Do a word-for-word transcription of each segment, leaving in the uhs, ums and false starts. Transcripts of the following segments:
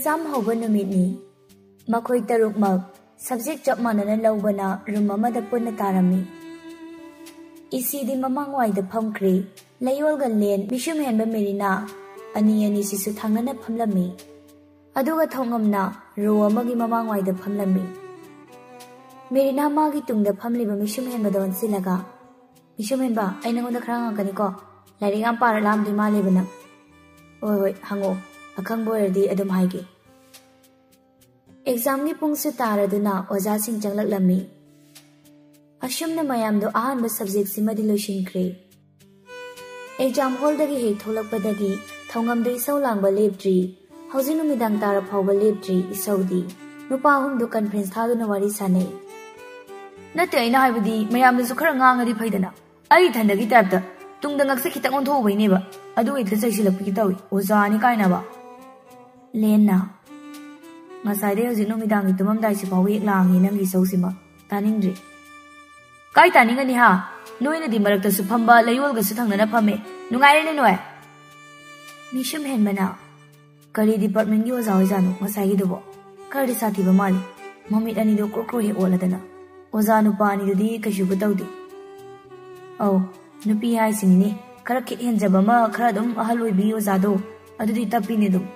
Exam ꯍꯧꯕ ꯅꯨꯃꯤꯠꯅꯤ꯫ ꯃꯈꯣꯏ ꯇꯔꯨꯛꯃꯛ ꯁꯕꯖꯦꯛ ꯆꯞ ꯃꯥꯟꯅꯅ ꯂꯧꯕꯅ ꯔꯨꯝ ꯑꯃꯗ ꯄꯨꯟꯅ ꯇꯥꯔꯝꯃꯤ꯫ ꯏꯁꯤꯗꯤ ꯃꯃꯥꯡꯋꯥꯏꯗ ꯐꯝꯈ꯭ꯔꯦ꯫ ꯂꯩꯌꯣꯜꯒ ꯂꯦꯟ, ꯃꯤꯁꯨꯝ ꯍꯦꯟꯕ ꯃꯦꯔꯤꯅꯥ, ꯑꯅꯤ ꯑꯅꯤꯁꯤꯁꯨ ꯊꯪꯅꯅ ꯐꯝꯂꯝꯃꯤ꯫ ꯑꯗꯨꯒ ꯊꯧꯉꯝꯅ ꯔꯣ ꯑꯃꯒꯤ ꯃꯃꯥꯡꯋꯥꯏꯗ ꯐꯝꯂꯝꯃꯤ꯫ ꯃꯦꯔꯤꯅꯥ ꯃꯥꯒꯤ ꯇꯨꯡꯗ ꯐꯝꯂꯤꯕ ꯃꯤꯁꯨꯝ ꯍꯦꯟꯕꯗ ꯑꯣꯟꯁꯤꯜꯂꯒ, "ꯃꯤꯁꯨꯝ ꯍꯦꯟꯕ, ꯑꯩ ꯅꯉꯣꯟꯗ ꯈꯔ ꯍꯪꯉꯛꯀꯅꯤꯀꯣ꯫ ꯂꯥꯏꯔꯤꯛ ꯌꯥꯝ ꯄꯥꯔ ꯂꯥꯝꯗꯣꯏ ꯃꯥꯜꯂꯦꯕ ꯅꯪ꯫ ꯍꯣꯏ, ꯍꯣꯏ, ꯍꯪꯉꯛꯑꯣ꯫ ꯑꯈꯪꯕ ꯑꯣꯏꯔꯗꯤ ꯑꯗꯨꯝ ꯍꯥꯏꯒꯦ"꯫ ꯑꯦꯛꯖꯥꯝꯒꯤ ꯄꯨꯡꯁꯨ ꯇꯥꯔꯗꯨꯅ ꯑꯣꯖꯥꯁꯤꯡ ꯆꯪꯂꯛꯂꯝꯃꯤ꯫ ꯑꯁꯨꯝꯅ ꯃꯌꯥꯝꯗꯣ ꯑꯍꯥꯟꯕ ꯁꯕꯖꯦꯛꯁꯤꯃꯗꯤ ꯂꯣꯏꯁꯤꯟꯈ꯭ꯔꯦ꯫ ꯑꯦꯛꯖꯥꯝ ꯍꯣꯜꯗꯒꯤ ꯍꯦꯛ ꯊꯣꯛꯂꯛꯄꯗꯒꯤ ꯊꯧꯉꯝꯗꯨ ꯏꯁꯧ ꯂꯥꯡꯕ ꯂꯦꯞꯇ꯭ꯔꯤ꯫ ꯍꯧꯖꯤꯛ ꯅꯨꯃꯤꯗꯥꯡ ꯇꯥꯔ ꯐꯥꯎꯕ ꯂꯦꯞꯇ꯭ꯔꯤ ꯏꯁꯧꯗꯤ꯫ ꯅꯨꯄꯥ ꯑꯍꯨꯝꯗꯨ ꯀꯟꯐ꯭ꯔꯦꯟꯁ ꯊꯥꯗꯨꯅ ꯋꯥꯔꯤ ꯁꯥꯟꯅꯩ꯫ "ꯅꯠꯇꯦ, ꯑꯩꯅ ꯍꯥꯏꯕꯗꯤ ꯃꯌꯥꯝꯗꯁꯨ ꯈꯔ ꯉꯥꯡꯉꯗꯤ ꯐꯩꯗꯅ꯫ ꯑꯩ ꯏꯊꯟꯗꯒꯤ ꯇꯥꯏꯞꯇ ꯇꯨꯡꯗ ꯉꯛꯁꯦ ꯈꯤꯇꯪ ꯑꯣꯟꯊꯣꯛꯎꯕꯩꯅꯦꯕ꯫ ꯑꯗꯨ ꯍꯦꯛꯇ ꯆꯩꯁꯤꯜꯂꯛꯄꯤꯒꯦ ꯇꯧꯏ, ꯑꯣꯖꯥꯅꯤ ꯀꯥꯏꯅꯕ"꯫ ꯂꯦꯟꯅ, "ꯉꯁꯥꯏꯗꯩ ꯍꯧꯖꯤꯛ ꯅꯨꯃꯤꯗꯥꯡꯒꯤ ꯇꯨꯝꯃꯝꯗꯥꯏꯁꯤ ꯐꯥꯎꯕ ꯍꯦꯛ ꯂꯥꯡꯉꯤ ꯅꯪꯒꯤ ꯏꯁꯧꯁꯤꯃ꯫ ꯇꯥꯅꯤꯡꯗ꯭ꯔꯤ"꯫ "ꯀꯥꯏ ꯇꯥꯅꯤꯡꯒꯅꯤ ꯍꯥ? ꯅꯣꯏꯅꯗꯤ ꯃꯔꯛꯇꯁꯨ ꯐꯝꯕ, ꯂꯩꯌꯣꯜꯒꯁꯨ ꯊꯪꯅꯅ ꯐꯝꯃꯦ꯫ ꯅꯨꯡꯉꯥꯏꯔꯦꯅꯦ ꯅꯣꯏ"꯫ ꯃꯤꯁꯨꯝ ꯍꯦꯟꯕꯅ, "ꯀꯔꯤ ꯗꯤꯄꯥꯔꯠꯃꯦꯟꯒꯤ ꯑꯣꯖꯥ ꯑꯣꯏꯖꯥꯠꯅꯣ ꯉꯁꯥꯏꯒꯤꯗꯨꯕꯣ? ꯈꯔꯗꯤ ꯁꯥꯊꯤꯕ ꯃꯥꯜꯂꯤ꯫ ꯃꯃꯤꯠ ꯑꯅꯤꯗꯣ ꯀ꯭ꯔꯣꯛ ꯀ꯭ꯔꯣꯛ ꯍꯦꯛ ꯑꯣꯠꯂꯗꯅ꯫ ꯑꯣꯖꯥ ꯅꯨꯄꯥ ꯑꯅꯤꯗꯨꯗꯤ ꯀꯩꯁꯨꯕꯨ ꯇꯧꯗꯦ"꯫ "ꯑꯧ, ꯅꯨꯄꯤ ꯍꯥꯏꯁꯤꯅꯤꯅꯦ, ꯈꯔ ꯈꯤꯠ ꯍꯦꯟꯖꯕ ꯑꯃ, ꯈꯔ ꯑꯗꯨꯝ ꯑꯍꯜ ꯑꯣꯏꯕꯤ ꯑꯣꯖꯥꯗꯣ, ꯑꯗꯨꯗꯤ ꯇꯞꯄꯤꯅꯦ ꯑꯗꯨꯝ"꯫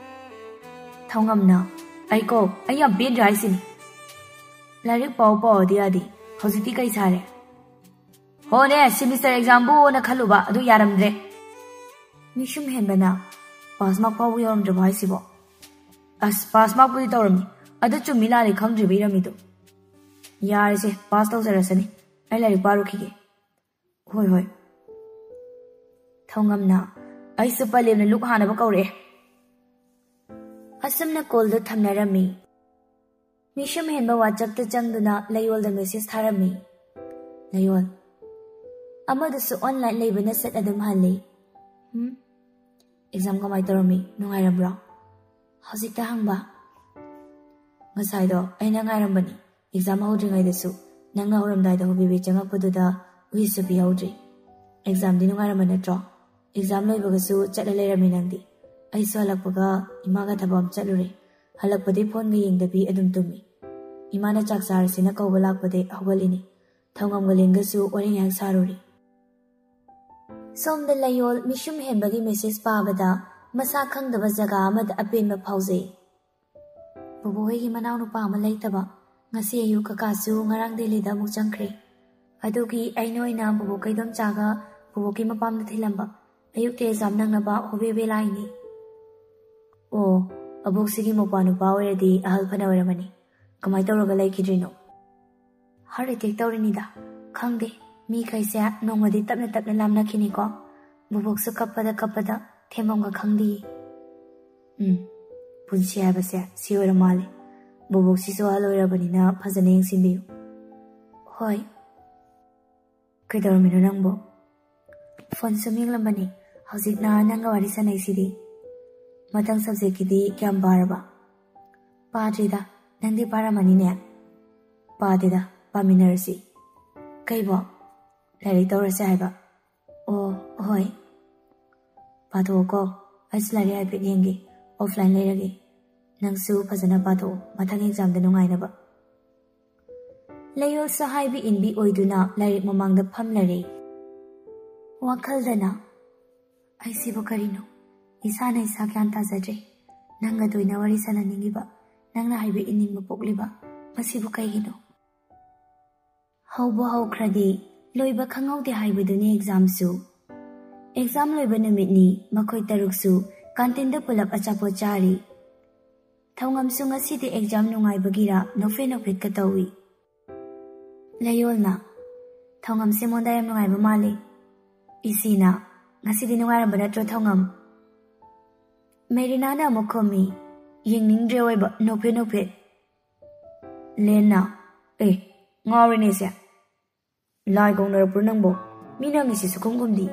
ꯊꯧꯉꯝꯅ, "ꯑꯩꯀꯣ, ꯑꯩ ꯌꯥꯝ ꯄꯦꯟꯗ꯭ꯔꯦ ꯍꯥꯏꯁꯤꯅꯤ꯫ ꯂꯥꯏꯔꯤꯛ ꯄꯥꯎ ꯄꯥꯎꯗꯤ ꯌꯥꯗꯦ, ꯍꯧꯖꯤꯛꯇꯤ ꯀꯩ ꯁꯥꯔꯦ?" "ꯍꯣꯅꯦ, ꯁꯤꯃꯤꯁꯇꯔ ꯑꯦꯛꯖꯥꯝꯕꯨꯅ ꯈꯜꯂꯨꯕ, ꯑꯗꯨ ꯌꯥꯔꯝꯗ꯭ꯔꯦ"꯫ ꯃꯤꯁꯨꯝ ꯍꯦꯟꯕꯅ, "ꯄꯥꯁ ꯃꯥꯔꯛ ꯐꯥꯎꯕ ꯌꯧꯔꯝꯗ꯭ꯔꯕꯣ ꯍꯥꯏꯁꯤꯕꯣ?" "ꯑꯁ, ꯄꯥꯁ ꯃꯥꯔꯛꯄꯨꯗꯤ ꯇꯧꯔꯝꯃꯤ, ꯑꯗꯨ ꯆꯨꯝꯃꯤ ꯂꯥꯜꯂꯤ ꯈꯪꯗ꯭ꯔꯤꯕ ꯏꯔꯝꯃꯤꯗꯣ"꯫ "ꯌꯥꯔꯦꯁꯦ, ꯄꯥꯁ ꯇꯧꯖꯔꯁꯅꯤ, ꯑꯩ ꯂꯥꯏꯔꯤꯛ ꯄꯥꯔꯨꯈꯤꯒꯦ"꯫ "ꯍꯣꯏ, ꯍꯣꯏ"꯫ ꯊꯧꯉꯝꯅ, "ꯑꯩꯁꯨ ꯄꯂꯦꯝꯅ ꯂꯨꯛ ꯍꯥꯟꯅꯕ ꯀꯧꯔꯛꯑꯦ"꯫ ꯑꯁꯨꯝꯅ ꯀꯣꯜꯗꯨ ꯊꯝꯅꯔꯝꯃꯤ꯫ ꯃꯤꯁꯨꯝ ꯍꯦꯟꯕ ꯋꯥꯆꯞꯇ ꯆꯪꯗꯨꯅ ꯂꯩꯌꯣꯜꯗ ꯃꯦꯁꯦꯖ ꯊꯥꯔꯝꯃꯤ꯫ ꯂꯩꯌꯣꯜ, ꯑꯃꯗꯨꯁꯨ ꯑꯣꯟꯂꯥꯏꯟ ꯂꯩꯕꯅ ꯁꯠ ꯑꯗꯨꯝ ꯍꯜꯂꯤ꯫ "ꯍꯨꯝ? ꯑꯦꯛꯖꯥꯝ ꯀꯃꯥꯏ ꯇꯧꯔꯝꯃꯤ? ꯅꯨꯡꯉꯥꯏꯔꯝꯕ꯭ꯔꯣ?" ꯍꯧꯖꯤꯛꯇ ꯍꯪꯕ꯫ "ꯉꯁꯥꯏꯗꯣ ꯑꯩꯅ ꯉꯥꯏꯔꯝꯕꯅꯤ꯫ ꯑꯦꯛꯖꯥꯝ ꯍꯧꯗ꯭ꯔꯤꯉꯩꯗꯁꯨ ꯅꯪꯅ ꯍꯧꯔꯝꯗꯥꯏꯗ ꯍꯣꯕꯦ ꯍꯣꯕꯦ ꯆꯪꯉꯛꯄꯗꯨꯗ ꯋꯤꯁꯁꯨ ꯄꯤꯍꯧꯗ꯭ꯔꯤ꯫ ꯑꯦꯛꯖꯥꯝꯗꯤ ꯅꯨꯡꯉꯥꯏꯔꯝꯕ ꯅꯠꯇ꯭ꯔꯣ? ꯑꯦꯛꯖꯥꯝ ꯂꯣꯏꯕꯒꯁꯨ ꯆꯠꯂ ꯂꯩꯔꯝꯃꯤ ꯅꯪꯗꯤ꯫ ꯑꯩꯁꯨ ꯍꯜꯂꯛꯄꯒ ꯏꯃꯥꯒ ꯊꯕꯛ ꯑꯃ ꯆꯠꯂꯨꯔꯦ꯫ ꯍꯜꯂꯛꯄꯗꯩ ꯐꯣꯟꯒ ꯌꯦꯡꯗꯕꯤ ꯑꯗꯨꯝ ꯇꯨꯝꯃꯤ꯫ ꯏꯃꯥꯅ ꯆꯥꯛ ꯆꯥꯔꯁꯦꯅ ꯀꯧꯕ ꯂꯥꯛꯄꯗꯩ ꯍꯧꯒꯠꯂꯤꯅꯤ꯫ ꯊꯧꯉꯝꯒ ꯂꯦꯟꯒꯁꯨ ꯋꯥꯔꯤ ꯉꯥꯏꯍꯥꯛ ꯁꯥꯔꯨꯔꯤ꯫ ꯁꯣꯝꯗ ꯂꯩꯌꯣꯜ ꯃꯤꯁꯨꯝ ꯍꯦꯟꯕꯒꯤ ꯃꯦꯁꯦꯖ ꯄꯥꯕꯗ ꯃꯁꯥ ꯈꯪꯗꯕ ꯖꯒꯥ ꯑꯃꯗ ꯑꯄꯦꯟꯕ ꯐꯥꯎꯖꯩ꯫ ꯕꯣꯕꯣ ꯍꯣꯏꯒꯤ ꯃꯅꯥꯎꯅꯨꯄꯥ ꯑꯃ ꯂꯩꯇꯕ꯫ ꯉꯁꯤ ꯑꯌꯨꯛ ꯀꯀꯥꯁꯨ ꯉꯔꯥꯡ ꯗꯦꯜꯂꯤꯗ ꯑꯃꯨꯛ ꯆꯪꯈ꯭ꯔꯦ꯫ ꯑꯗꯨꯒꯤ ꯑꯩꯅ ꯑꯣꯏꯅ ꯕꯣꯕꯣꯛ ꯀꯩꯗꯣꯝꯆꯥꯒ ꯕꯣꯕꯣꯛꯀꯤ ꯃꯄꯥꯝꯗ ꯊꯤꯜꯂꯝꯕ꯫ ꯑꯌꯨꯛꯇ ꯑꯦꯛꯖꯥꯝ ꯅꯪꯅꯕ ꯍꯣꯕꯦ ꯍꯣꯕꯦ ꯂꯥꯛꯏꯅꯤ꯫ ꯑꯣ, ꯑꯕꯣꯛꯁꯤꯒꯤ ꯃꯧꯄ꯭ꯋꯥ ꯅꯨꯄꯥ ꯑꯣꯏꯔꯗꯤ ꯑꯍꯜ ꯐꯅ ꯑꯣꯏꯔꯝꯃꯅꯤ꯫ ꯀꯃꯥꯏꯅ ꯇꯧꯔꯒ ꯂꯩꯈꯤꯗ꯭ꯔꯤꯅꯣ? Heart attack ꯇꯧꯔꯤꯅꯤꯗ꯫ ꯈꯪꯗꯦ, ꯃꯤꯈꯩꯁꯦ ꯅꯣꯡꯃꯗꯤ ꯇꯞꯅ ꯇꯞꯅ ꯂꯥꯞꯅꯈꯤꯅꯤꯀꯣ꯫ ꯕꯣꯕꯣꯛꯁꯨ ꯀꯞꯄꯗ ꯀꯞꯄꯗ ꯊꯦꯝꯐꯝꯒ ꯈꯪꯗꯦ꯫ ꯎꯝ, ꯄꯨꯟꯁꯤ ꯍꯥꯏꯕꯁꯦ ꯁꯤ ꯑꯣꯏꯔ ꯃꯥꯜꯂꯦ꯫ ꯕꯣꯕꯣꯛꯁꯤꯁꯨ ꯑꯍꯜ ꯑꯣꯏꯔꯕꯅꯤꯅ ꯐꯖꯅ ꯌꯦꯡꯁꯤꯟꯕꯤꯌꯨ꯫ ꯍꯣꯏ꯫ ꯀꯩꯗꯧꯔꯝꯃꯤꯅꯣ ꯅꯪꯕꯣ? ꯐꯣꯟ ꯁꯨꯝ ꯌꯦꯡꯂꯝꯕꯅꯤ꯫ ꯍꯧꯖꯤꯛꯅ ꯅꯪꯒ ꯋꯥꯔꯤ ꯁꯥꯟꯅꯩꯁꯤꯗꯤ꯫ ꯃꯊꯪ ꯁꯕꯖꯦꯛꯀꯤꯗꯤ ꯀꯌꯥꯝ ꯄꯥꯔꯕ? ꯄꯥꯗ꯭ꯔꯤꯗ꯫ ꯅꯪꯗꯤ ꯄꯥꯔꯝꯃꯅꯤꯅꯦ? ꯄꯥꯗꯦꯗ, ꯄꯥꯃꯤꯟꯅꯔꯁꯤ꯫ ꯀꯩꯕꯣ? ꯂꯥꯏꯔꯤꯛ ꯇꯧꯔꯁꯦ ꯍꯥꯏꯕ? ꯑꯣ, ꯍꯣꯏ꯫ ꯄꯥꯊꯣꯛꯑꯣꯀꯣ꯫ ꯑꯩꯁꯨ ꯂꯥꯏꯔꯤꯛ ꯍꯥꯏꯐꯦꯠ ꯌꯦꯡꯒꯦ꯫ ꯑꯣꯐꯂꯥꯏꯟ ꯂꯩꯔꯒꯦ꯫ ꯅꯪꯁꯨ ꯐꯖꯅ ꯄꯥꯊꯣꯛꯑꯣ, ꯃꯊꯪ ꯑꯦꯛꯖꯥꯝꯗ ꯅꯨꯡꯉꯥꯏꯅꯕ꯫ ꯂꯩꯌꯣꯜꯁꯨ ꯍꯥꯏꯕ ꯏꯟꯕꯤ ꯑꯣꯏꯗꯨꯅ ꯂꯥꯏꯔꯤꯛ ꯃꯃꯥꯡꯗ ꯐꯝꯂꯔꯦ꯫ ꯋꯥꯈꯜꯗꯅ, "ꯑꯩꯁꯤꯕꯨ ꯀꯔꯤꯅꯣ? ꯏꯁꯥꯅ ꯏꯁꯥ ꯒ꯭ꯌꯥꯟ ꯇꯥꯖꯗ꯭ꯔꯦ꯫ ꯅꯪꯒ ꯇꯣꯏꯅ ꯋꯥꯔꯤ ꯁꯥꯟꯅꯅꯤꯡꯉꯤꯕ, ꯅꯪꯅ ꯍꯥꯏꯕ ꯏꯟꯅꯤꯡꯕ ꯄꯣꯛꯂꯤꯕ, ꯃꯁꯤꯕꯨ ꯀꯩꯒꯤꯅꯣ?" ꯍꯧꯕ ꯍꯧꯈ꯭ꯔꯗꯤ ꯂꯣꯏꯕ ꯈꯪꯍꯧꯗꯦ ꯍꯥꯏꯕꯗꯨꯅꯤ ꯑꯦꯛꯖꯥꯝꯁꯨ꯫ ꯑꯦꯛꯖꯥꯝ ꯂꯣꯏꯕ ꯅꯨꯃꯤꯠꯅꯤ, ꯃꯈꯣꯏ ꯇꯔꯨꯛꯁꯨ ꯀꯥꯟꯇꯤꯟꯗ ꯄꯨꯂꯞ ꯑꯆꯥꯄꯣꯠ ꯆꯥꯔꯤ꯫ ꯊꯧꯉꯝꯁꯨ ꯉꯁꯤꯗꯤ ꯑꯦꯛꯖꯥꯝ ꯅꯨꯡꯉꯥꯏꯕꯒꯤꯔ ꯅꯣꯛꯐꯦꯠ ꯅꯣꯛꯐꯦꯠꯀ ꯇꯧꯏ꯫ ꯂꯩꯌꯣꯜꯅ, "ꯊꯧꯉꯝꯁꯦ ꯃꯣꯟꯗꯥ ꯌꯥꯝ ꯅꯨꯡꯉꯥꯏꯕ ꯃꯥꯜꯂꯤ꯫" ꯏꯁꯤꯅ, "ꯉꯁꯤꯗꯤ ꯅꯨꯡꯉꯥꯏꯔꯝꯕ ꯅꯠꯇ꯭ꯔꯣ ꯊꯧꯉꯝ?" ꯃꯦꯔꯤꯅꯥꯅ ꯑꯃꯨꯛ ꯈꯨꯝꯃꯤ, ꯌꯦꯡꯅꯤꯡꯗ꯭ꯔꯦ ꯑꯣꯏꯕ, ꯅꯣꯛꯐꯦꯠ ꯅꯣꯛꯐꯦꯠ꯫ ꯂꯦꯟꯅ, "ꯑꯦ, ꯉꯥꯎꯔꯦꯅꯦ ꯁꯦ꯫ ꯂꯥꯏ ꯀꯧꯅꯔꯛꯄ꯭ꯔꯣ ꯅꯪꯕꯣ? ꯃꯤꯅ ꯍꯪꯉꯤꯁꯤ ꯁꯨꯈꯨꯝ ꯈꯨꯝꯗꯤ꯫"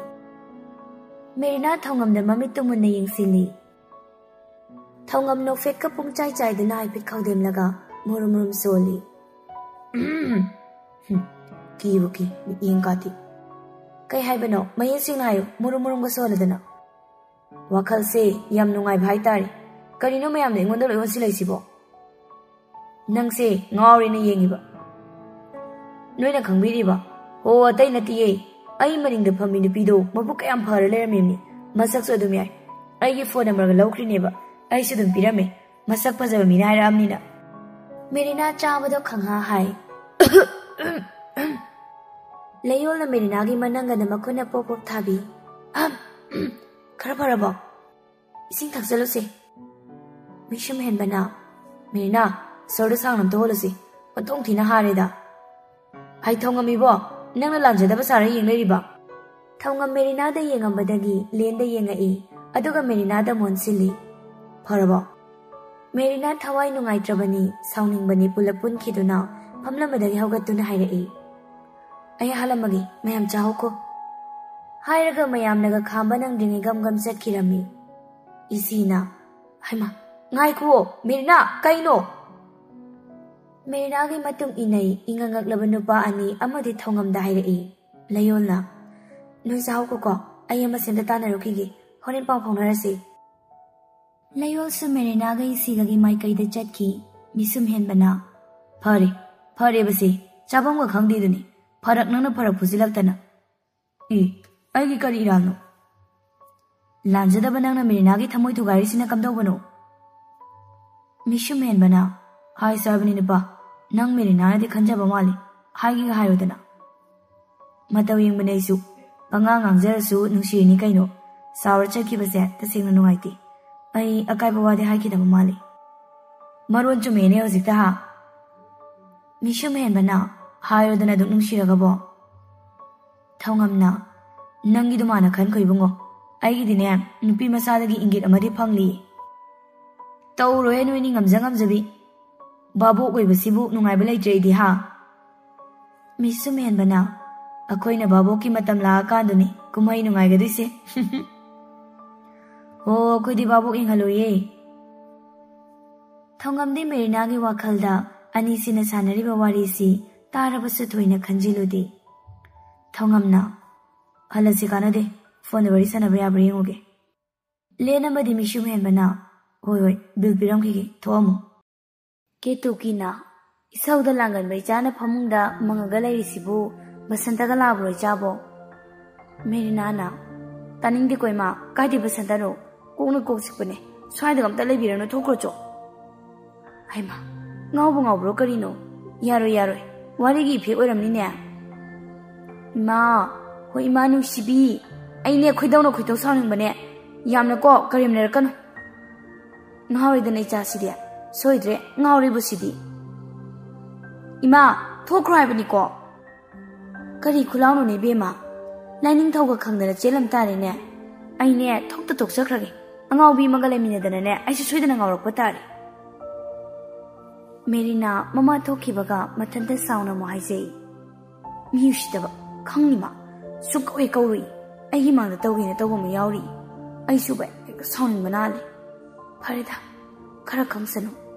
ꯃꯦꯔꯤꯅꯥ ꯊꯧꯉꯝꯗ ꯃꯃꯤꯠꯇꯨ ꯃꯨꯟꯅ ꯌꯦꯡꯁꯤꯜꯂꯤ꯫ ꯊꯧꯉꯝ ꯅꯣꯛꯐꯦꯠꯀ ꯄꯨꯡꯆꯥꯏ ꯆꯥꯏꯗꯨꯅ ꯍꯥꯏꯐꯦꯠ ꯈꯧꯗꯦꯝꯂꯒ ꯃꯨꯔꯨꯝ ꯃꯨꯔꯨꯝ ꯁꯣꯜꯂꯤ꯫ "ꯎꯝ, ꯍꯨꯝ, ꯀꯤꯕꯨ ꯀꯤ, ꯃꯤꯠꯌꯦꯡ ꯀꯥꯇꯤ꯫ ꯀꯩ ꯍꯥꯏꯕꯅꯣ? ꯃꯌꯦꯛ ꯁꯦꯡꯅ ꯍꯥꯏꯌꯨ, ꯃꯨꯔꯨꯝ ꯃꯨꯔꯨꯝꯒ ꯁꯣꯜꯂꯗꯅ꯫" "ꯋꯥꯈꯜꯁꯦ ꯌꯥꯝ ꯅꯨꯡꯉꯥꯏꯕ ꯍꯥꯏꯇꯥꯔꯦ꯫ ꯀꯔꯤꯅꯣ ꯃꯌꯥꯝꯅ ꯑꯩꯉꯣꯟꯗ ꯂꯣꯏ ꯑꯣꯟꯁꯤꯜꯂꯛꯏꯁꯤꯕꯣ? ꯅꯪꯁꯦ ꯉꯥꯎꯔꯦꯅ ꯌꯦꯡꯉꯤꯕ? ꯅꯣꯏꯅ ꯈꯪꯕꯤꯔꯤꯕ? ꯍꯣ, ꯑꯇꯩ ꯅꯠꯇꯤꯌꯦ, ꯑꯩ ꯃꯅꯤꯡꯗ ꯐꯝꯃꯤ ꯅꯨꯄꯤꯗꯣ ꯃꯕꯨꯛ ꯀꯌꯥꯝ ꯐꯔ ꯂꯩꯔꯝꯃꯤꯕꯅꯤ꯫ ꯃꯁꯛꯁꯨ ꯑꯗꯨꯝ ꯌꯥꯏ꯫ ꯑꯩꯒꯤ ꯐꯣꯟ ꯅꯝꯕꯔꯒ ꯂꯧꯈ꯭ꯔꯤꯅꯦꯕ, ꯑꯩꯁꯨ ꯑꯗꯨꯝ ꯄꯤꯔꯝꯃꯦ, ꯃꯁꯛ ꯐꯖꯕ ꯃꯤꯅ ꯍꯥꯏꯔꯛꯑꯕꯅꯤꯅ꯫ ꯃꯦꯔꯤꯅꯥ ꯆꯥꯕꯗꯣ ꯈꯪꯍꯥ ꯍꯥꯏ꯫ ꯂꯩꯌꯣꯜꯅ ꯃꯦꯔꯤꯅꯥꯒꯤ ꯃꯅꯪꯒꯟꯗ ꯃꯈꯨꯠꯅ ꯄꯣꯞ ꯄꯣꯞ ꯊꯥꯕꯤ꯫ "ꯑꯍꯝ, ꯈꯔ ꯐꯔꯕꯣ? ꯏꯁꯤꯡ ꯊꯛꯆꯜꯂꯨꯁꯦ꯫" ꯃꯤꯁꯨꯝ ꯍꯦꯟꯕꯅ, "ꯃꯦꯔꯤꯅꯥ, ꯁꯣꯔꯗꯣ ꯁꯥꯡꯅ ꯑꯝꯇ ꯍꯣꯜꯂꯨꯁꯤ, ꯑꯣꯟꯊꯣꯛ ꯊꯤꯅ ꯍꯥꯔꯦꯗ꯫" "ꯍꯥꯏ ꯊꯧꯉꯝ ꯏꯕꯣ, ꯅꯪꯅ ꯂꯥꯟꯖꯗꯕ ꯁꯥꯔ ꯌꯦꯡ ꯂꯩꯔꯤꯕ?" ꯊꯧꯉꯝ ꯃꯦꯔꯤꯅꯥꯗ ꯌꯦꯡꯉꯝꯕꯗꯒꯤ ꯂꯦꯟꯗ ꯌꯦꯡꯉꯛꯏ, ꯑꯗꯨꯒ ꯃꯦꯔꯤꯅꯥꯗ ꯃꯣꯟꯁꯤꯜꯂꯤ꯫ "ꯐꯔꯕꯣ?" ꯃꯦꯔꯤꯅꯥ ꯊꯋꯥꯏ ꯅꯨꯡꯉꯥꯏꯇ꯭ꯔꯕꯅꯤ, ꯁꯥꯎꯅꯤꯡꯕꯅꯤ, ꯄꯨꯂꯞ ꯄꯨꯟꯈꯤꯗꯨꯅ ꯐꯝꯂꯝꯕꯗꯒꯤ ꯍꯧꯒꯠꯇꯨꯅ ꯍꯥꯏꯔꯛꯏ, "ꯑꯩ ꯍꯥꯜꯂꯝꯃꯒꯦ, ꯃꯌꯥꯝ ꯆꯥꯍꯧꯀꯣ꯫" ꯍꯥꯏꯔꯒ ꯃꯌꯥꯝꯅꯒ ꯈꯥꯝꯕ ꯅꯪꯗ꯭ꯔꯤꯉꯩ ꯒꯝ ꯒꯝ ꯆꯠꯈꯤꯔꯝꯃꯤ꯫ ꯏꯁꯤꯅ, "ꯍꯩꯃꯥ, ꯉꯥꯏꯈꯨꯑꯣ, ꯃꯦꯔꯤꯅꯥ, ꯀꯩꯅꯣ?" ꯃꯦꯔꯤꯅꯥꯒꯤ ꯃꯇꯨꯡ ꯏꯟꯅꯩ ꯏꯉꯛ ꯉꯛꯂꯕ ꯅꯨꯄꯥ ꯑꯅꯤ ꯑꯃꯗꯤ ꯊꯧꯉꯝꯗ ꯍꯥꯏꯔꯛꯏ꯫ ꯂꯩꯌꯣꯜꯅ, "ꯅꯣꯏ ꯆꯥꯍꯧꯈꯣꯀꯣ, ꯑꯩ ꯑꯃ ꯁꯦꯝꯗ ꯇꯥꯟꯅꯔꯨꯈꯤꯒꯦ, ꯍꯣꯔꯦꯟ ꯄꯥꯎ ꯐꯥꯎꯅꯔꯁꯤ꯫" ꯂꯩꯌꯣꯜꯁꯨ ꯃꯦꯔꯤꯅꯥꯒ ꯏꯁꯤꯒꯒꯤ ꯃꯥꯏꯀꯩꯗ ꯆꯠꯈꯤ꯫ ꯃꯤꯁꯨꯝ ꯍꯦꯟꯕꯅ, "ꯐꯔꯦ, ꯐꯔꯦꯕꯁꯦ, ꯆꯥꯐꯝꯒ ꯈꯪꯗꯦꯗꯨꯅꯤ, ꯐꯔꯛ ꯅꯪꯅ ꯐꯔꯛ ꯐꯨꯖꯤꯜꯂꯛꯇꯅ꯫" "ꯏ, ꯑꯩꯒꯤ ꯀꯔꯤ ꯏꯔꯥꯜꯅꯣ?" "ꯂꯥꯟꯖꯗꯕ ꯅꯪꯅ ꯃꯦꯔꯤꯅꯥꯒꯤ ꯊꯃꯣꯏ ꯊꯨꯒꯥꯏꯔꯤꯁꯤꯅ ꯀꯝꯗꯧꯕꯅꯣ?" ꯃꯤꯁꯨꯝ ꯍꯦꯟꯕꯅ, "ꯍꯥꯏꯁꯨ ꯍꯥꯏꯕꯅꯤ ꯅꯨꯄꯥ, ꯅꯪ ꯃꯦꯔꯤꯅꯥꯅꯗꯤ ꯈꯟꯖꯕ ꯃꯥꯜꯂꯤ, ꯍꯥꯏꯒꯦꯒ ꯍꯥꯏꯌꯨꯗꯅ꯫" "ꯃꯇꯧ ꯌꯦꯡꯕꯅꯦ ꯑꯩꯁꯨ, ꯄꯉꯥꯡ ꯉꯥꯡꯖꯔꯁꯨ ꯅꯨꯡꯁꯤꯔꯤꯅꯤ ꯀꯩꯅꯣ꯫ ꯁꯥꯎꯔ ꯆꯠꯈꯤꯕꯁꯦ ꯇꯁꯦꯡꯅ ꯅꯨꯡꯉꯥꯏꯇꯦ꯫ ꯑꯩ ꯑꯀꯥꯏꯕ ꯋꯥꯗꯤ ꯍꯥꯏꯈꯤꯗꯕ ꯃꯥꯜꯂꯤ꯫" "ꯃꯔꯣꯟ ꯆꯨꯝꯃꯦꯅꯦ ꯍꯧꯖꯤꯛꯇ ꯍꯥ?" ꯃꯤꯁꯨꯝ ꯍꯦꯟꯕꯅ, "ꯍꯥꯏꯔꯣꯗꯅ ꯑꯗꯨꯛ ꯅꯨꯡꯁꯤꯔꯒꯕꯣ꯫" ꯊꯧꯉꯝꯅ, "ꯅꯪꯒꯤꯗꯨ ꯃꯥꯅ ꯈꯟꯈꯣ ꯏꯕꯨꯡꯉꯣ, ꯑꯩꯒꯤꯗꯤꯅꯦ ꯅꯨꯄꯤ ꯃꯆꯥꯗꯒꯤ ꯏꯪꯒꯤꯠ ꯑꯃꯗꯤ ꯐꯪꯂꯤꯌꯦ꯫ ꯇꯧꯔꯣꯏ ꯅꯣꯏꯅꯤ ꯉꯝꯖ ꯉꯝꯖꯕꯤ꯫ ꯚꯥꯕꯣꯛ ꯑꯣꯏꯕꯁꯤꯕꯨ ꯅꯨꯡꯉꯥꯏꯕ ꯂꯩꯇ꯭ꯔꯦ ꯑꯩꯗꯤ ꯍꯥ꯫" ꯃꯤꯁꯨꯝ ꯍꯦꯟꯕꯅ, "ꯑꯩꯈꯣꯏꯅ ꯚꯥꯕꯣꯛꯀꯤ ꯃꯇꯝ ꯂꯥꯛꯑꯀꯥꯟꯗꯨꯅꯤ ꯀꯨꯝꯍꯩ ꯅꯨꯡꯉꯥꯏꯒꯗꯣꯏꯁꯦ꯫" "ꯍꯣ, ꯑꯩꯈꯣꯏꯗꯤ ꯚꯥꯕꯣꯛ ꯌꯦꯡꯍꯜꯂꯣꯏꯌꯦ꯫" ꯊꯧꯉꯝꯗꯤ ꯃꯦꯔꯤꯅꯥꯒꯤ ꯋꯥꯈꯜꯗ ꯑꯅꯤꯁꯤꯅ ꯁꯥꯟꯅꯔꯤꯕ ꯋꯥꯔꯤꯁꯤ ꯇꯥꯔꯕꯁꯨ ꯊꯣꯏꯅ ꯈꯟꯖꯤꯜꯂꯨꯗꯦ꯫ ꯊꯧꯉꯝꯅ, "ꯍꯜꯂꯁꯤ, ꯀꯥꯟꯅꯗꯦ, ꯐꯣꯟꯗ ꯋꯥꯔꯤ ꯁꯥꯟꯅꯕ ꯌꯥꯕ꯭ꯔꯥ ꯌꯦꯡꯉꯨꯒꯦ꯫" ꯂꯦꯟ ꯑꯃꯗꯤ ꯃꯤꯁꯨꯝ ꯍꯦꯟꯕꯅ, ꯍꯣꯏ ꯍꯣꯏ, ꯕꯤꯜ ꯄꯤꯔꯝꯈꯤꯒꯦ, ꯊꯣꯛꯑꯝꯃꯣ꯫ ꯀꯦꯇꯨꯀꯤꯅ ꯏꯁꯧꯗ ꯂꯥꯡꯒꯟꯕ ꯏꯆꯥꯅ ꯐꯃꯨꯡꯗ ꯃꯪꯉꯒ ꯂꯩꯔꯤꯁꯤꯕꯨ ꯕꯁꯟꯇꯒ ꯂꯥꯛꯕ꯭ꯔꯣ ꯏꯆꯥꯕꯣ? ꯃꯦꯔꯤꯅꯥꯅ, ꯇꯥꯅꯤꯡꯗꯦꯀꯣ ꯏꯃꯥ, ꯀꯥꯏꯗꯩ ꯕꯁꯟꯇꯅꯣ? ꯀꯣꯛꯅ ꯀꯣꯛ ꯆꯤꯛꯄꯅꯦ꯫ ꯁ꯭ꯋꯥꯏꯗꯒ ꯑꯝꯇ ꯂꯩꯕꯤꯔꯅꯨ, ꯊꯣꯛꯈ꯭ꯔꯣ ꯆꯣ꯫ ꯍꯩꯃꯥ, ꯉꯥꯎꯕ ꯉꯥꯎꯕ꯭ꯔꯣ ꯀꯔꯤꯅꯣ? ꯌꯥꯔꯣꯏ ꯌꯥꯔꯣꯏ, ꯋꯥꯔꯤꯒꯤ ꯏꯐꯦꯛ ꯑꯣꯏꯔꯝꯅꯤꯅꯦ꯫ ꯏꯃꯥ, ꯍꯣꯏ ꯏꯃꯥ ꯅꯨꯡꯁꯤꯕꯤ, ꯑꯩꯅꯦ ꯈꯣꯏꯗꯧꯅ ꯈꯣꯏꯗꯧ ꯁꯥꯎꯅꯤꯡꯕꯅꯦ꯫ ꯌꯥꯝꯅꯀꯣ ꯀꯔꯦꯝꯅꯔꯛꯀꯅꯨ꯫ ꯉꯥꯎꯔꯦꯗꯅ ꯏꯆꯥꯁꯤꯗꯤ꯫ ꯁꯣꯏꯗ꯭ꯔꯦ, ꯉꯥꯎꯔꯤꯕꯁꯤꯗꯤ꯫ ꯏꯃꯥ, ꯊꯣꯛꯈ꯭ꯔꯣ ꯍꯥꯏꯕꯅꯤꯀꯣ꯫ ꯀꯔꯤ ꯈꯨꯂꯥꯎꯅꯣꯅꯦ ꯏꯕꯦꯝꯃ? ꯂꯥꯏꯅꯤꯡꯊꯧꯒ ꯈꯪꯗꯅ ꯆꯦꯜꯂꯝ ꯇꯥꯔꯦꯅꯦ꯫ ꯑꯩꯅꯦ ꯊꯣꯛꯇ ꯊꯣꯛꯆꯈ꯭ꯔꯒꯦ꯫ ꯑꯉꯥꯎꯕꯤ ꯑꯃꯒ ꯂꯩꯃꯤꯟꯅꯗꯅꯅꯦ ꯑꯩꯁꯨ ꯁꯣꯏꯗꯅ ꯉꯥꯎꯔꯛꯄ ꯇꯥꯔꯦ꯫ ꯃꯦꯔꯤꯅꯥ ꯃꯃꯥ ꯊꯣꯛꯈꯤꯕꯒ ꯃꯊꯟꯇ ꯁꯥꯎꯅ ꯑꯃꯨꯛ ꯍꯥꯏꯖꯩ꯫ ꯃꯤ ꯎꯁꯤꯠꯇꯕ, ꯈꯪꯅꯤꯃ ꯁꯨꯛꯀꯧ ꯍꯦꯛ ꯀꯧꯔꯨꯏ꯫ ꯑꯩꯒꯤ ꯃꯥꯡꯗ ꯇꯧꯒꯦꯅ ꯇꯧꯕ ꯑꯃ ꯌꯥꯎꯔꯤ꯫ ꯑꯩꯁꯨ ꯍꯦꯛꯇ ꯁꯥꯎꯅꯤꯡꯕꯅ ꯍꯥꯜꯂꯦ꯫ ꯐꯔꯦꯗ, ꯈꯔ ꯈꯪꯁꯅꯨ꯫